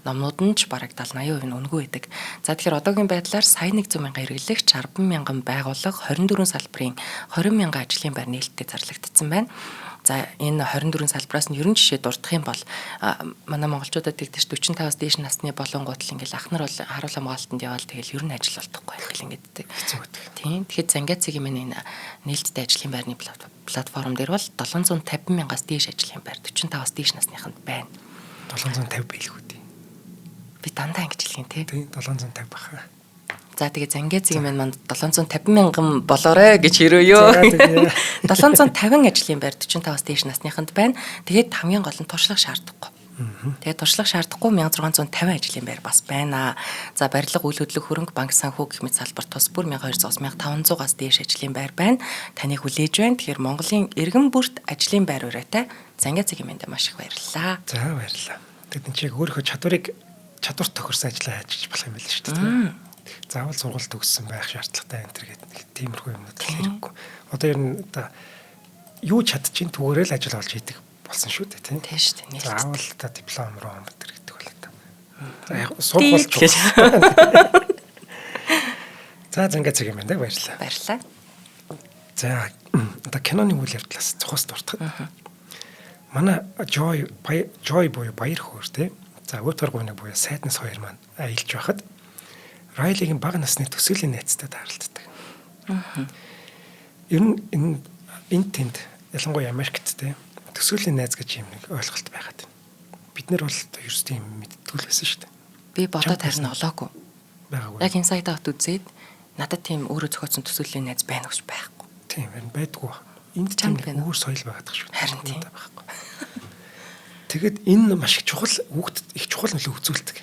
Номнууд нь ч бараг 70 80% нь үнэгүй байдаг. За, тэгэхээр одоогийн байдлаар сая 100 мянган хэрэглэгч, 10 мянган байгууллага, 24 салбарын 20 мянган ажлын байр нээлттэй зарлагдсан байна. За, энэ 24 салбараас нь ерөн жишээ дурдах юм бол манай монголчуудад тэгдэж 45-аас дээш насны болонгууд л ингээл ах нар бол харуул хамгаалтанд яваал тэгэл ер нь ажил олдохгүй байх л ингэддэг. Хэцүү байдаг. Тийм. Тэгэхээр Зангаа цэгийн маань энэ нээлттэй ажлын байрны платформ дээр бол 750 мянгаас дээш ажлын байр 45-аас дээш насныханд байна. 750 байлгүй дээ. Би дандаа ингэж хэлэх юм, тий. Тийм, 750 баха. За, тэгээ Зангаа цэгийн маань 750 мянган болоорой гэж хэрөөё. 750 ажлын байр 45-аас дээш насныханд байна. Тэгээд хамгийн гол нь туршлага шаардахгүй. Тэгээд туршлага шаардахгүй 1650 ажлын байр бас байна. За барилга, үйл хөдлөх, хөрөнгө, банк санхүү гэх мэт салбарт тус бүр 1200-аас 1500-аас дээш ажлын байр байна. Таныг хүлээж байна. Тэгэхээр Монголын иргэн бүрт ажлын байр ураатай Зангаа цэгийн мэндэ маш их баярлалаа. За баярлалаа. Тэгэд энэ чиг өөрийнхөө чадварыг чадварт тохирсон ажлаа хайж болох юм байл шүү дээ. Заавал сургууль төгссөн байх шаардлагатай энэ төр гэдэг нэг тиймэрхүү юмнууд хэрэггүй. Одоо ер нь одоо юу чадчихин түүгээрээ л ажил олж хийдэг болсон шүү дээ, тийм. Тийм шүү дээ. Нээлттэй. Заавал одоо диплом руу амбатэр гэдэг бол одоо. За яг сурах болж Гэж. За зангаа цэг юм байна, баярлалаа. Баярлалаа. За одоо киноны үйл явдлаас цохос дуртахад. Манай Joy Joy буюу баяр хөөр те. За өөтгөр гуйнаг буюу Sadness хоёр маань аялж байхад Райлигийн бага насны төсөөлийн найзтай тааралддаг. Ер нь энэ энэ тэнд ялангуяа Америкт те төсөөлийн найз гэж юм нэг ойлголт байгаад байна. Бид нар бол одоо ерөөс тийм мэддэггүй л байсан шүү дээ. Би бодоод харин олоогүй. Байгаагүй. Яг Inside Out үзээд надад тийм өөрөө зохиоцсон төсөөллийн найз байна гэж байхгүй. Тийм харин байдгүй. Энд тийм Чамд нэг байна уу? өөр соёл байгаад байгаа шүү. Харин тийм. Надад байхгүй. Тэгэд энэ маш их чухал хүүхдэд их чухал нөлөө үзүүлдэг.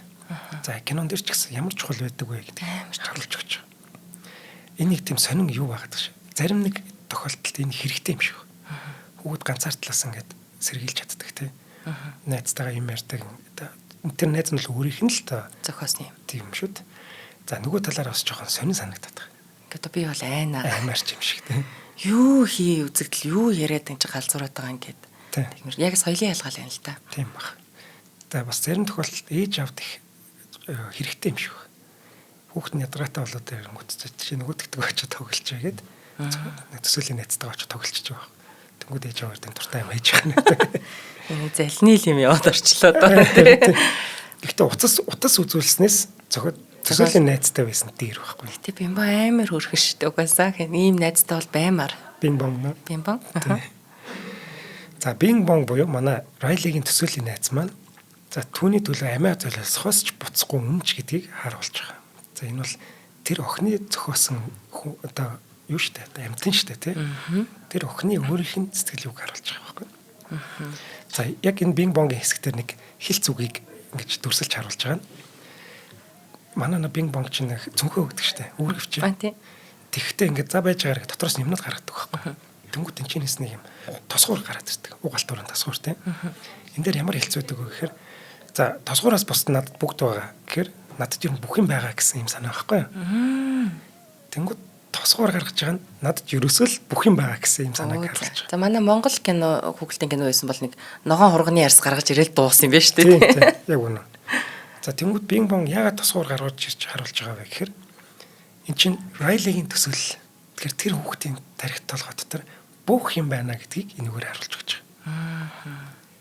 За кинон дээр ч гэсэн ямар чухал байдаг вэ гэдэг Амар харуулж өгч байгаа. Энэ нэг тийм сонин юу байгаад байгаа шүү. Зарим нэг тохиолдолд энэ хэрэгтэй юм шиг. Хүүхэд ганцаардлаас ингээд сэргийлж чаддаг тий. Найзтайгаа юм ярьдаг. Тэр найз нь л өөрийнх нь л та Зохиосон юм. тийм юм шүү дээ. За нөгөө талаар бас жоохон сонин санагдаад байгаа. Ингээд би бол айна. Аймаарч юм шиг тий. Юу хий үзэгдэл юу яриад энэ чи галзуураад байгаа юм гээд. Тий. Тэгмэр яг соёлын ялгаал байна л да. Тийм баг. За бас зарим тохиолдолд ээж авд их хэрэгтэй юм шиг байна. Хүүхэд нь ядаргаатай болоод ирэнгүүт чи нөгөөдөгдөг очиж тоглож байгээд төсөөлийн найзтайгаа очиж тоглолцож байгаа. Тэнгүүд ээж аваар тань дуртай юм хийж байгаа нэ. Энэ залны л юм яваад орчлоо доо. Тий. Гэхдээ утас үзүүлснээс зохиод төсөөлийн найзтай байсан дээр байхгүй. Гэтэ Бимбо амар хөрхөн шүү дээ. Угаасаа хэн ийм найзтай бол баймар. Бинг бонг нөө. Бимбо. Тий. За Бинг бонг буюу манай Райлигийн төсөөлийн найз маань за түүний төлөө амиа золиосхоос ч буцахгүй үнэнч гэдгийг харуулж байгаа. За энэ бол тэр охины зохиосон одоо юу штэ одоо амьтан штэ тий. Тэр охины өөрийнх нь сэтгэл юг харуулж байгаа байхгүй. За яг энэ Бинг бонгийн хэсэг дээр нэг хил зүгийг ингэж дүрсэлж харуулж байгаа нь манай нэг Бинг бонг чинь нэг цүнхөө өгдөг штэ үүргэвч. Бан тий. Тэгвэл ингээд за байж байгаараа дотроос нь юмнууд гаргадаг байхгүй. Тэнгүүд энэ чинээс нэг юм тосгуур гараад ирдэг. Уг алтуурын тосгуур тийм. Энэ дээр ямар хэлц байдаг вэ гэхээр за тосгуураас бусд надад бүгд байгаа гэхээр надад ер нь бүх юм байгаа гэсэн юм санаа байхгүй юу? Тэнгүүд тосгуур гаргаж байгаа нь надад ерөөсөө л бүх юм байгаа гэсэн юм санааг харуулж байгаа. За манай Монгол кино хүүхэлдэйн кино байсан бол нэг ногоон хурганы ярьс гаргаж ирээл дууссан юм байна шүү Тийм дээ. тийм яг үнэ. За тэнгүүд Бинг бонг яагаад тосгуур гаргаж ирж харуулж байгаа вэ гэхээр эн чинь Райлигийн төсөөлөл. Тэгэхээр тэр хүүхдийн тархи толгой дотор бүх юм байна гэдгийг энэгээр харуулж өгч байгаа.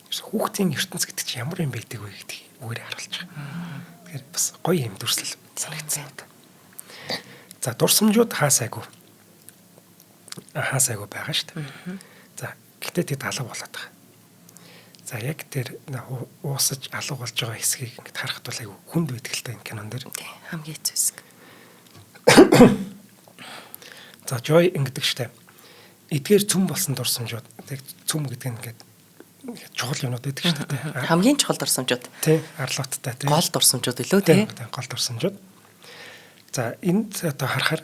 Ерөөсөө хүүхдийн ертөнц гэдэг чинь ямар юм байдаг вэ гэдгийг үгээр харуулж байгаа. Тэгэхээр бас гоё юм дүрслэл санагдсан надад. За дурсамжууд хаа сайгүй. Хаа сайгүй байгаа шүү дээ. За гэтээ тэд алга болоод байгаа. За яг тэр уусаж алга болж байгаа хэсгийг ингээд харахад бол айгүй хүнд байдаг л та энэ кинон дээр. Тий, хамгийн хэцүү хэсэг. За Joy ингэдэг штэ. Эдгээр цөм болсон дурсамжууд. Яг цөм гэдэг нь ингээд чухал юмнууд байдаг штэ тий. Хамгийн чухал дурсамжууд. Тий, арлууттай тий. Гол дурсамжууд илүү тий. Тий, гол дурсамжууд. За энд одоо харахаар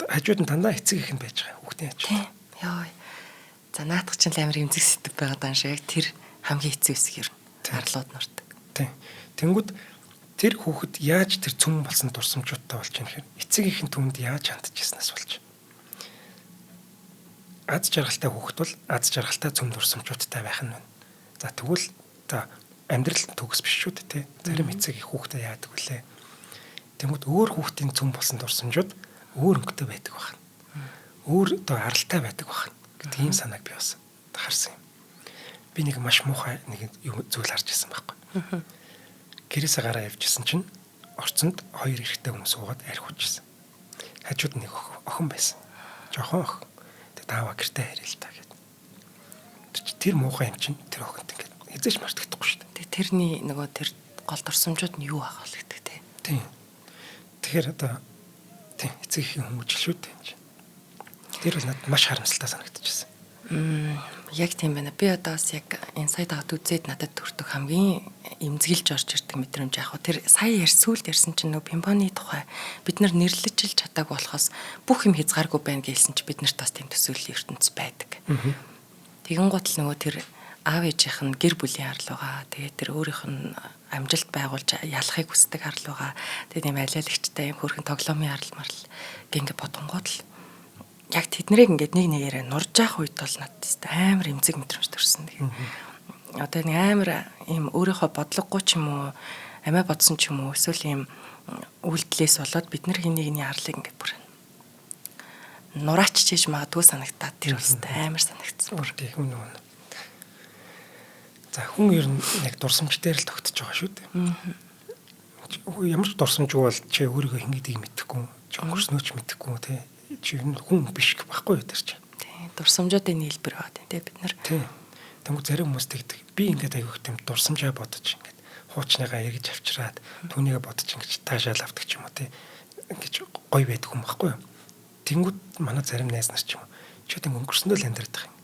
хажууд нь дандаа эцэг их нь байж байгаа хүүхдийн хажууд. Тий. Йой. За наадах чинь л амар эмзэг сэтгэв байгаа даа шиг яг тэр хамгийн хэцүү хэсэг ер нь. Тий. Арлууд нурдаг. Тий. Тэнгүүд тэр хүүхэд яаж тэр цөм болсон дурсамжуудтай болж юм гэхээр эцэг их нь түнд яаж хандж ирснээс болж. Аз жаргалтай хүүхэд бол аз жаргалтай цөм дурсамжуудтай байх нь байна. За тэгвэл за амьдрал төгс биш шүү дээ тий. Зарим эцэг их хүүхдээ яадаг вүлээ. Тэнгүүд өөр хүүхдийн цөм болсон дурсамжууд өөр өнгөтэй байдаг байна. Өөр одоо аралтай байдаг байна гэдэг ийм санааг би бас харсан юм. Би нэг маш муухай нэг юм зүйл харж ирсэн байхгүй. Гэрээсээ гараа явжсэн чинь орцонд хоёр эрэгтэй хүн суугаад арх уучихсан. Хажууд нэг охин байсан. Жохон охин. Тэг таава гэртээ харъя л та гэд. Тэр чи тэр муухай юм чинь тэр охинт ингээд эзэж мартагдахгүй шүү дээ. Тэг тэрний нөгөө тэр гол дурсамжууд нь юу ах вэ гэдэг тий. Тийм. Тэгэхээр одоо тийм эцэг эхийн хүмүүжил шүү дээ энэ чинь. Тэр бол надад маш харамсалтай санагдчихсан. Яг тийм байна. Би одоо бас яг Inside Out үзээд надад төрдөг хамгийн эмзэгэлж орж ирдэг мэдрэмж яг хөө тэр сая ярьсүүлд ярьсан чинь нөө Пимпоны тухай бид нар нэрлэж л чадаагүй болохоос бүх юм хязгааргүй байна гэлсэн чи бид нарт бас тийм төсөөллийн ертөнц байдаг. Тэгэн гут л нөгөө тэр аав ээжийнх нь гэр бүлийн арлуугаа тэгээд тэр өөрийнх нь амжилт байгуулж ялахыг хүсдэг арлуугаа тэгээд ийм алиалагчтай ийм хөөрхөн тоглоомын арал марл гингээ бодонгууд л яг тэднэрийг ингээд нэг нэгээрээ нурж явах үед бол надад амар эмзэг мэдрэмж төрсөн. Тэгээд одоо нэг амар ийм өөрийнхөө бодлогогүй ч юм уу амиа бодсон ч юм уу эсвэл ийм үйлдэлээс болоод бид нар хин нэгний арлыг ингээд бүр нураач чиж магадгүй санагтаад тэр бас амар санагдсан. Бүр тийм үнэ үнэ. За хүн ер нь яг дурсамж дээр л тогтож байгаа шүү дээ. Ямар ч дурсамжгүй бол чи өөрийгөө хэн гэдгийг мэдэхгүй, чи өнгөрснөө ч мэдэхгүй тий. Чи ер нь хүн биш байхгүй юу тэр чинь. Тийм дурсамжуудын нийлбэр байгаа тийм тий бид нар. Тийм. Тэнгүү зарим хүмүүс тэгдэг. Би ингээд айгүйх тийм дурсамжаа бодож ингээд хуучныгаа эргэж авчираад түүнийгээ бодож ингэж таашаал авдаг ч юм уу тий. Ингэж гоё байдаг юм байхгүй юу? Тэнгүүд манай зарим найз нар ч юм уу. Чи тийм өнгөрсөндөө л амьдраад байгаа юм.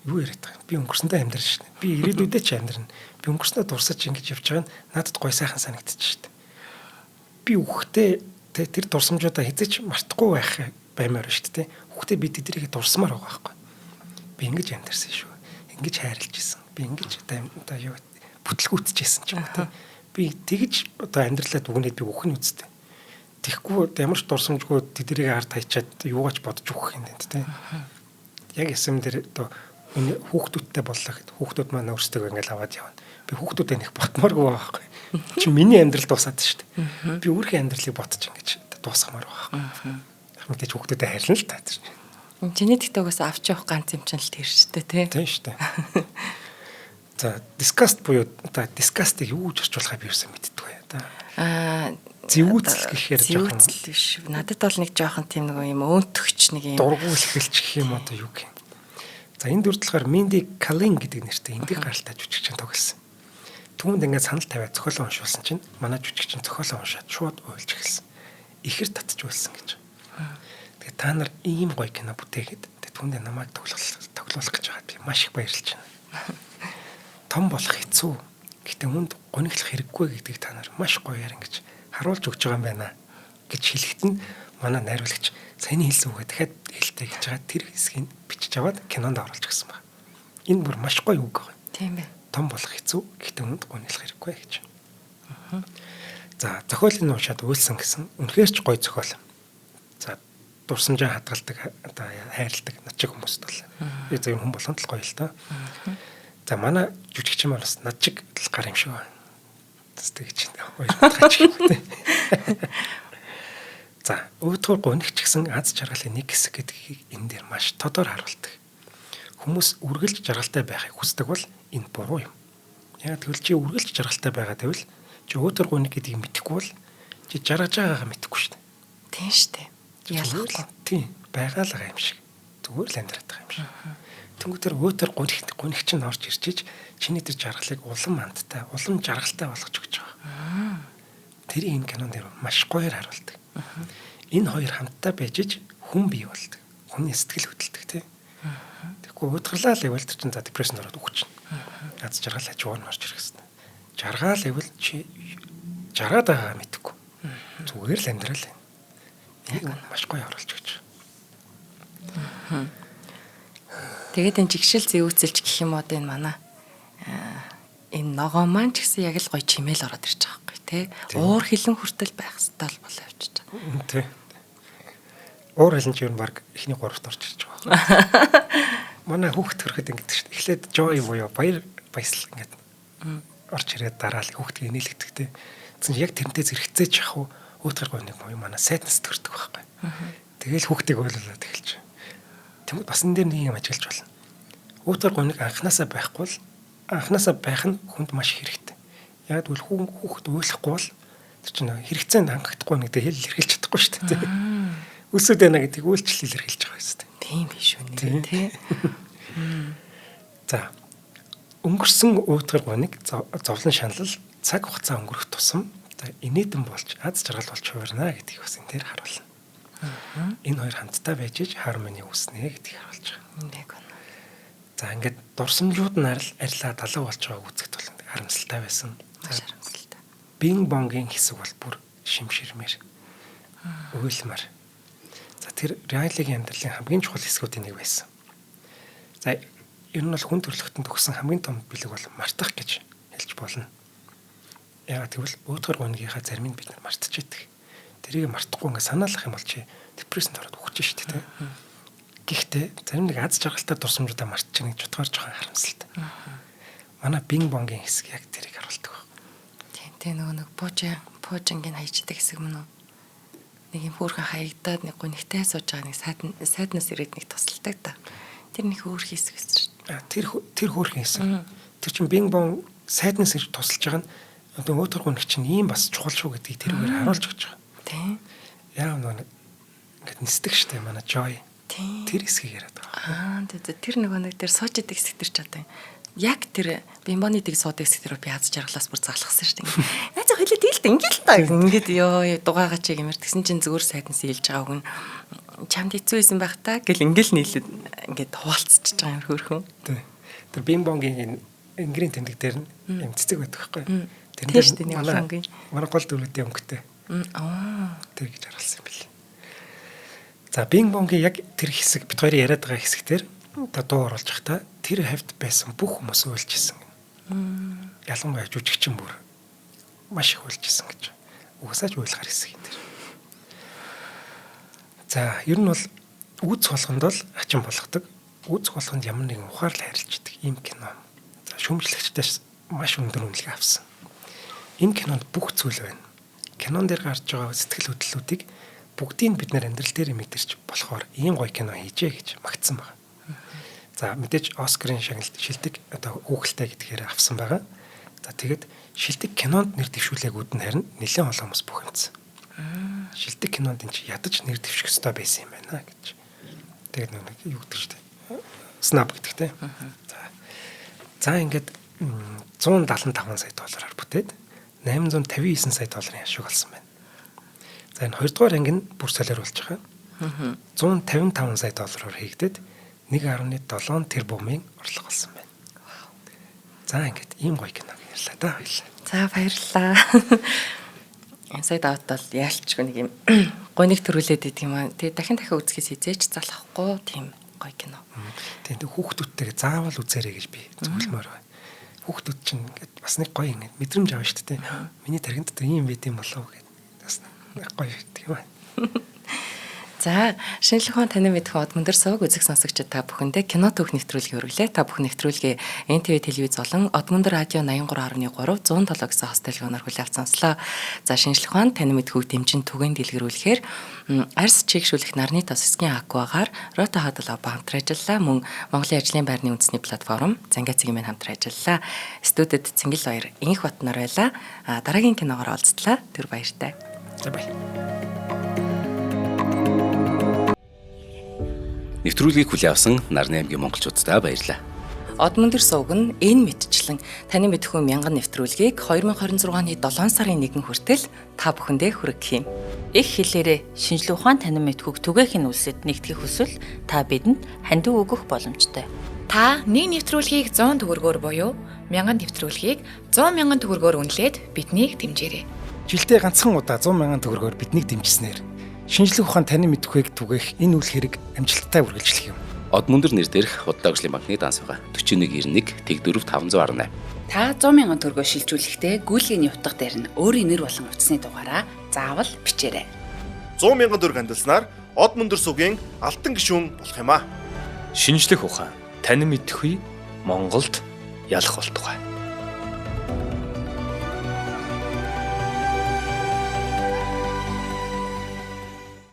Юу яриад байгаа юм? Би өнгөрсөндөө амьдрна шүү дээ. Би ирээдүйдээ ч амьдрна. Би өнгөрснөө дурсаж ингэж явж байгаа нь надад гоё сайхан санагдчих шүү дээ. Би үхэхдээ тэр дурсамжуудаа хэзээ ч мартахгүй байх баймаар шүү дээ. Үхэхдээ би тэднийг дурсмаар байгаа байхгүй. Би ингэж амьдарсан шүү. Ингэж хайрлаж исэн. Би ингэж одоо юу бүтлгүүтчихсэн ч юм уу те. Би тэгж одоо амьдралаа дүгнээд би үхэн үсттэй. Тэгэхгүй ямар ч дурсамжгүй тэднийг ард хайчаад юугаач бодож өгөх юм те. Яг эсэм дээр одоо хүүхдүүдтэй боллоо гэхэд хүүхдүүд маань өөрсдөө ингээл аваад явна. Би хүүхдүүдээ нэг ботмооргүй байгаа байхгүй. Чи миний амьдрал дуусаад шүү дээ. Би өөрийнхөө амьдралыг ботж ингэж дуусгамаар байгаа байхгүй. Мэдээж хүүхдүүдэд хайрлана л та. Чиний тэгтээ угаасаа авч явах ганц юм чинь л тэр шүү дээ тий. Тийм шүү дээ. За disgust буюу одоо disgust-ыг юу гэж орчуулахаа би юусан мэддэггүй одоо. Аа зэвүүцэл гэхээр жоохон зэвүүцэл биш. Надад бол нэг жоохон тийм нэг юм өөнтөгч нэг юм дургуул эхэлч гэх юм одоо юу гэх юм. За энэ дүр болохоор Минди Калин гэдэг нэртэй эндэг гаралтай жүжигчин тоглосон. Түүнд ингээд санал тавиад зохиолоо уншуулсан чинь манай жүжигчин зохиолоо уншаад шууд уйлж эхэлсэн. Ихэр татж уйлсан гэж. Тэгээ та нар ийм гоё кино бүтээгээд түүндээ намайг тоглуулах гэж байгаад би маш их баярлж байна. Том болох хэцүү. Гэтэ хүнд гониглох хэрэггүй гэдгийг та нар маш гоёар ингэж харуулж өгч байгаа юм байна гэж хэлэхэд нь манай найруулагч саяны хэлсэн үгээ дахиад хэлтэй гэж байгаа тэр хэсгийг бичиж аваад кинонд оруулж гисэн байна. Энэ бүр маш гоё үг байгаа. Тийм ээ. Том болох хэцүү. Гэтэ хүнд гониглох хэрэггүй гэж. За зохиолыг уншаад уйлсан гэсэн. Үнэхээр ч гоё зохиол. За дурсамжаа хадгалдаг одоо хайрладаг над чиг хүмүүст бол. Би зөв хүн болгонд л гоё л доо. За манай жүжигчин маань бас над чиг л гар юм шиг байна. Тэгэж хоёр утгаач юм тий. За өөдгөр гунигч гэсэн аз жаргалын нэг хэсэг гэдгийг энэ дээр маш тодор харуулдаг. Хүмүүс үргэлж жаргалтай байхыг хүсдэг бол энэ буруу юм. Яг тэгвэл чи үргэлж жаргалтай байгаа гэвэл чи өөдгөр гуник гэдгийг мэдэхгүй бол чи жаргаж байгаагаа мэдэхгүй шүү дээ. Тийм шүү дээ. Ялахгүй. Тийм байгаа л байгаа юм шиг. Зүгээр л амьдраад байгаа юм шиг. Тэнгүү тэр өөтөр гунигч нь орж ирчиж чиний тэр жаргалыг улам мандтай, улам жаргалтай болгож өгч байгаа. Тэр энэ кинон дээр маш гоёор харуулдаг. Энэ хоёр хамтдаа байж хүн бий болдог. Хүний сэтгэл хөдлөлдөг тий. Тэгэхгүй уйтгарлаа л ивэл тэр чинь за депрессэнд ороод үхчихнэ. Аз жаргал хажуугаар нь орж ирэх хэвээр. Жаргаал ивэл чи жаргаад байгаагаа мэдэхгүй. Зүгээр л амьдрал. Энийг маш гоё оруулж өгч байгаа. Тэгээд энэ жигшил зэвүүцэлж гэх юм одоо энэ манай энэ ногоон маань ч гэсэн яг л гоё чимээл ороод ирж байгаа байхгүй тий. Уур хилэн хүртэл байх хэвээр л болоо явчихж байгаа. Тий. Уур хилэн ч ер нь баг эхний гуравт орж ирж байгаа. Манай хүүхд төрөхөд ингэдэг шүү дээ. Эхлээд joy буюу баяр баясгал ингээд орж ирээд дараа л хүүхдийг инээлгдэг тий. Тэгсэн яг тэрнтэй зэрэгцээж явах уу өөтгөр гоё нэг юм манай sadness төрдөг байхгүй. Тэгэл хүүхдийг ойлуулад эхэлж. Тэнгүүд бас энэ дээр нэг юм ажиглаж болно. Өөтгөр гуниг анханасаа байхгүй бол анханасаа байх нь хүнд маш хэрэгтэй. Яг тэгвэл хүүхэд уйлахгүй бол тэр чинь хэрэгцээнд хангагдахгүй гэдэг хэл илэрхийлж чадахгүй шүү дээ. Өсөд байна гэдгийг үйлчлэл илэрхийлж байгаа юм шүү дээ. Тийм биш үү нэ тий. За өнгөрсөн өөтгөр гуниг зовлон шаналл цаг хугацаа өнгөрөх тусам за инээдэн болж аз жаргал болж хувирна гэдгийг бас энэ дээр харуулна. Энэ хоёр хамтдаа байж иж хармони үүснэ гэдгийг харуулж байгаа. Яг үнэ. За ингээд дурсамжууд нь арилаа далав болж байгааг үзэхэд бол харамсалтай байсан. Маш харамсалтай. Бинг бонгийн хэсэг бол бүр шимширмээр. Уйлмаар. За тэр Райлигийн амьдралын хамгийн чухал хэсгүүдийн нэг байсан. За ер нь бол хүн төрөлхтөнд өгсөн хамгийн том бэлэг бол мартах гэж хэлж болно. Яагаад гэвэл бөөдгөр гунигийнхаа зарим нь бид нар мартчихэдэг. Тэрийг мартахгүй ингээд санаалах юм бол чи депрессэнд ороод үхэж шít тэ. Гэхдээ зарим нэг аз жаргалтай дурсамжуудаа мартчихна гэж бодохоор жоохон харамсалтай. Манай Бинг Бонгийн хэсэг яг тэрийг харуулдаг баг. Тийм тийм нөгөө нэг пуужингийн хайждаг хэсэг мөн үү? Нэг юм хөөрхөн хаягдаад нэг гунигтай сууж байгаа нэг сайднаас ирээд нэг тусалдаг та. Тэр нэг хөөрхөн хэсэг байсан шүү дээ. Тэр хөөрхөн хэсэг. Тэр чинь Бинг Бон сайднаас ирж тусалж байгаа нь одоо өөтгөр гуниг чинь ийм бас чухал шүү гэдгийг тэрүүгээр харуулж өгч байгаа. Тийм. Яа нөгөө ингээд нисдэг штэ манай Joy. Тийм. Тэр хэсгийг яриад байгаа. Аа тэр нөгөө нэг тэр сууж идэг хэсэг тэр ч одоо яг тэр Бимбоны дэг суудаг хэсэг тэр би аз жаргалаас бүр залхсан шүү дээ. Наа зөө хэлээд ийл дээ ингээл та ингээд ёо дугаагаа чи гэмээр тэгсэн чинь зүгээр сайднаас хэлж байгаа үг нь чамд хэцүү байсан байх та гэл ингээл нийлээд ингээд хуваалцчихж байгаа юм хөөрхөн. Тийм. Тэр Бимбонгийн энгэрийн тэмдэг дээр нь юм цэцэг байдаг байхгүй. Тэр дээр манай гол дүрүүдийн өнгөтэй. Аа. Тэр гэж харуулсан юм билээ. За Бинг Бонгийн яг тэр хэсэг бит хоёрын яриад байгаа хэсэг дээр одоо дуу оруулж байхдаа тэр хавьд байсан бүх хүмүүс уйлжсэн. Ялангуяа жүжигчин бүр маш их уйлжсэн гэж. Угсааж уйлахар хэсэг юм тэр. За ер нь бол үүс болгонд бол хачин болгодог. Үүс болгонд ямар нэгэн ухаарлал хайрлждаг ийм кино. За шүүмжлэгчдээс маш өндөр үнэлгээ авсан. Энэ кинонд бүх зүйл байна. Кинон дээр гарч байгаа сэтгэл хөдлөлүүдийг бүгдийг бид нэр амьдрал дээр мэдэрч болохоор ийм гоё кино хийжээ гэж магтсан байна. За мэдээж Оскарын шагналт шилдэг одоо хүүхэлтэй гэдгээр авсан байгаа. За тэгэд шилдэг кинонд нэр дэвшүүлээгүүд нь харин нэлээд олон хүмүүс бухимдсан. Шилдэг кинонд энэ чи ядаж нэр дэвших ёстой байсан юм байна гэж. Тэгээд нэг юу гэдэг чинь снап гэдэг те. За ингээд 175 сая доллараар бүтээд 859 сая долларын ашиг олсон байна. За энэ хоёрдугаар анги нь бүр солиор болж байгаа. 155 сая доллараар хийгдээд 1.7 тэрбумын орлого олсон байна. За ингээд ийм гоё кино ярьлаа да баярлалаа. За баярлалаа. Inside Out бол яалчгүй нэг юм гуниг төрүүлээд идэг юм аа. Тэгээ дахин дахин үзэхээс хизээч залхахгүй тийм гоё кино. Тийм тэг хүүхдүүдтэйгээ заавал үзээрэй гэж би зөвлөмөр байна. Хүүхдүүд чинь ингээд бас нэг гоё ингээд мэдрэмж авна шүү дээ. Миний тархинд дотор ийм байд юм болов уу гэдэг бас нэг гоё байдаг юм аа. За, шинжлэх ухаан танин мэдэх Одмөндөр сувг үзэг сонсогчид та бүхэндээ кино түүх нэвтрүүлгийг хүргэлээ. Та бүхэн нэвтрүүлгээ НТВ телевиз болон Одмөндөр радио 83.3 107 гэсэн хост телефоноор хүлээн авч сонслоо. За, шинжлэх ухаан танин мэдхүйг дэмжин түгээн дэлгэрүүлэхээр арьс чигшүүлэх нарны тос эсгийн аквагаар Рота Хадал хамтран ажиллалаа. Мөн Монголын ажлын байрны үндэсний платформ Зангаа цэгийн мэн хамтран ажиллалаа. Студид Цэнгэл баяр Инх Батнар байлаа. Дараагийн киногоор уулзтлаа. Түр баяртай. За баяр. Нэвтрүүлгийг хүлээн авсан Нарны аймгийн монголчууддаа баярлалаа. Одмөндөр сувг нь энэ мэтчлэн таны мэдхүй мянган нэвтрүүлгийг 2026 оны 7 сарын 1 хүртэл та бүхэндээ хүргэх юм. Их хэлээрээ шинжлэх ухаан танин мэдхүйг түгээх нь үлсэд нэгтгэх хүсвэл та бидэнд хандив өгөх боломжтой. Та нэг нэвтрүүлгийг 100 төгрөгөөр буюу 1000 нэвтрүүлгийг 100 мянган төгрөгөөр үнэлээд биднийг дэмжээрэй. Жилдээ ганцхан удаа 100 мянган төгрөгөөр биднийг дэмжснээр шинжлэх ухаан танин мэдхүйг түгээх энэ үйл хэрэг амжилттай үргэлжлэх юм. Одмөндөр нэр дээрх Худалдаа хөгжлийн банкны данс байгаа. 4191 Тэг4 518. Та 100 мянган төгрөгөөр шилжүүлэхдээ гүйлгээний утга дээр нь өөрийн нэр болон утасны дугаараа заавал бичээрэй. 100 мянган төгрөг хандилснаар Одмөндөр сувгийн алтан гишүүн болох юм аа. Шинжлэх ухаан танин мэдхүй Монголд ялах болтугай.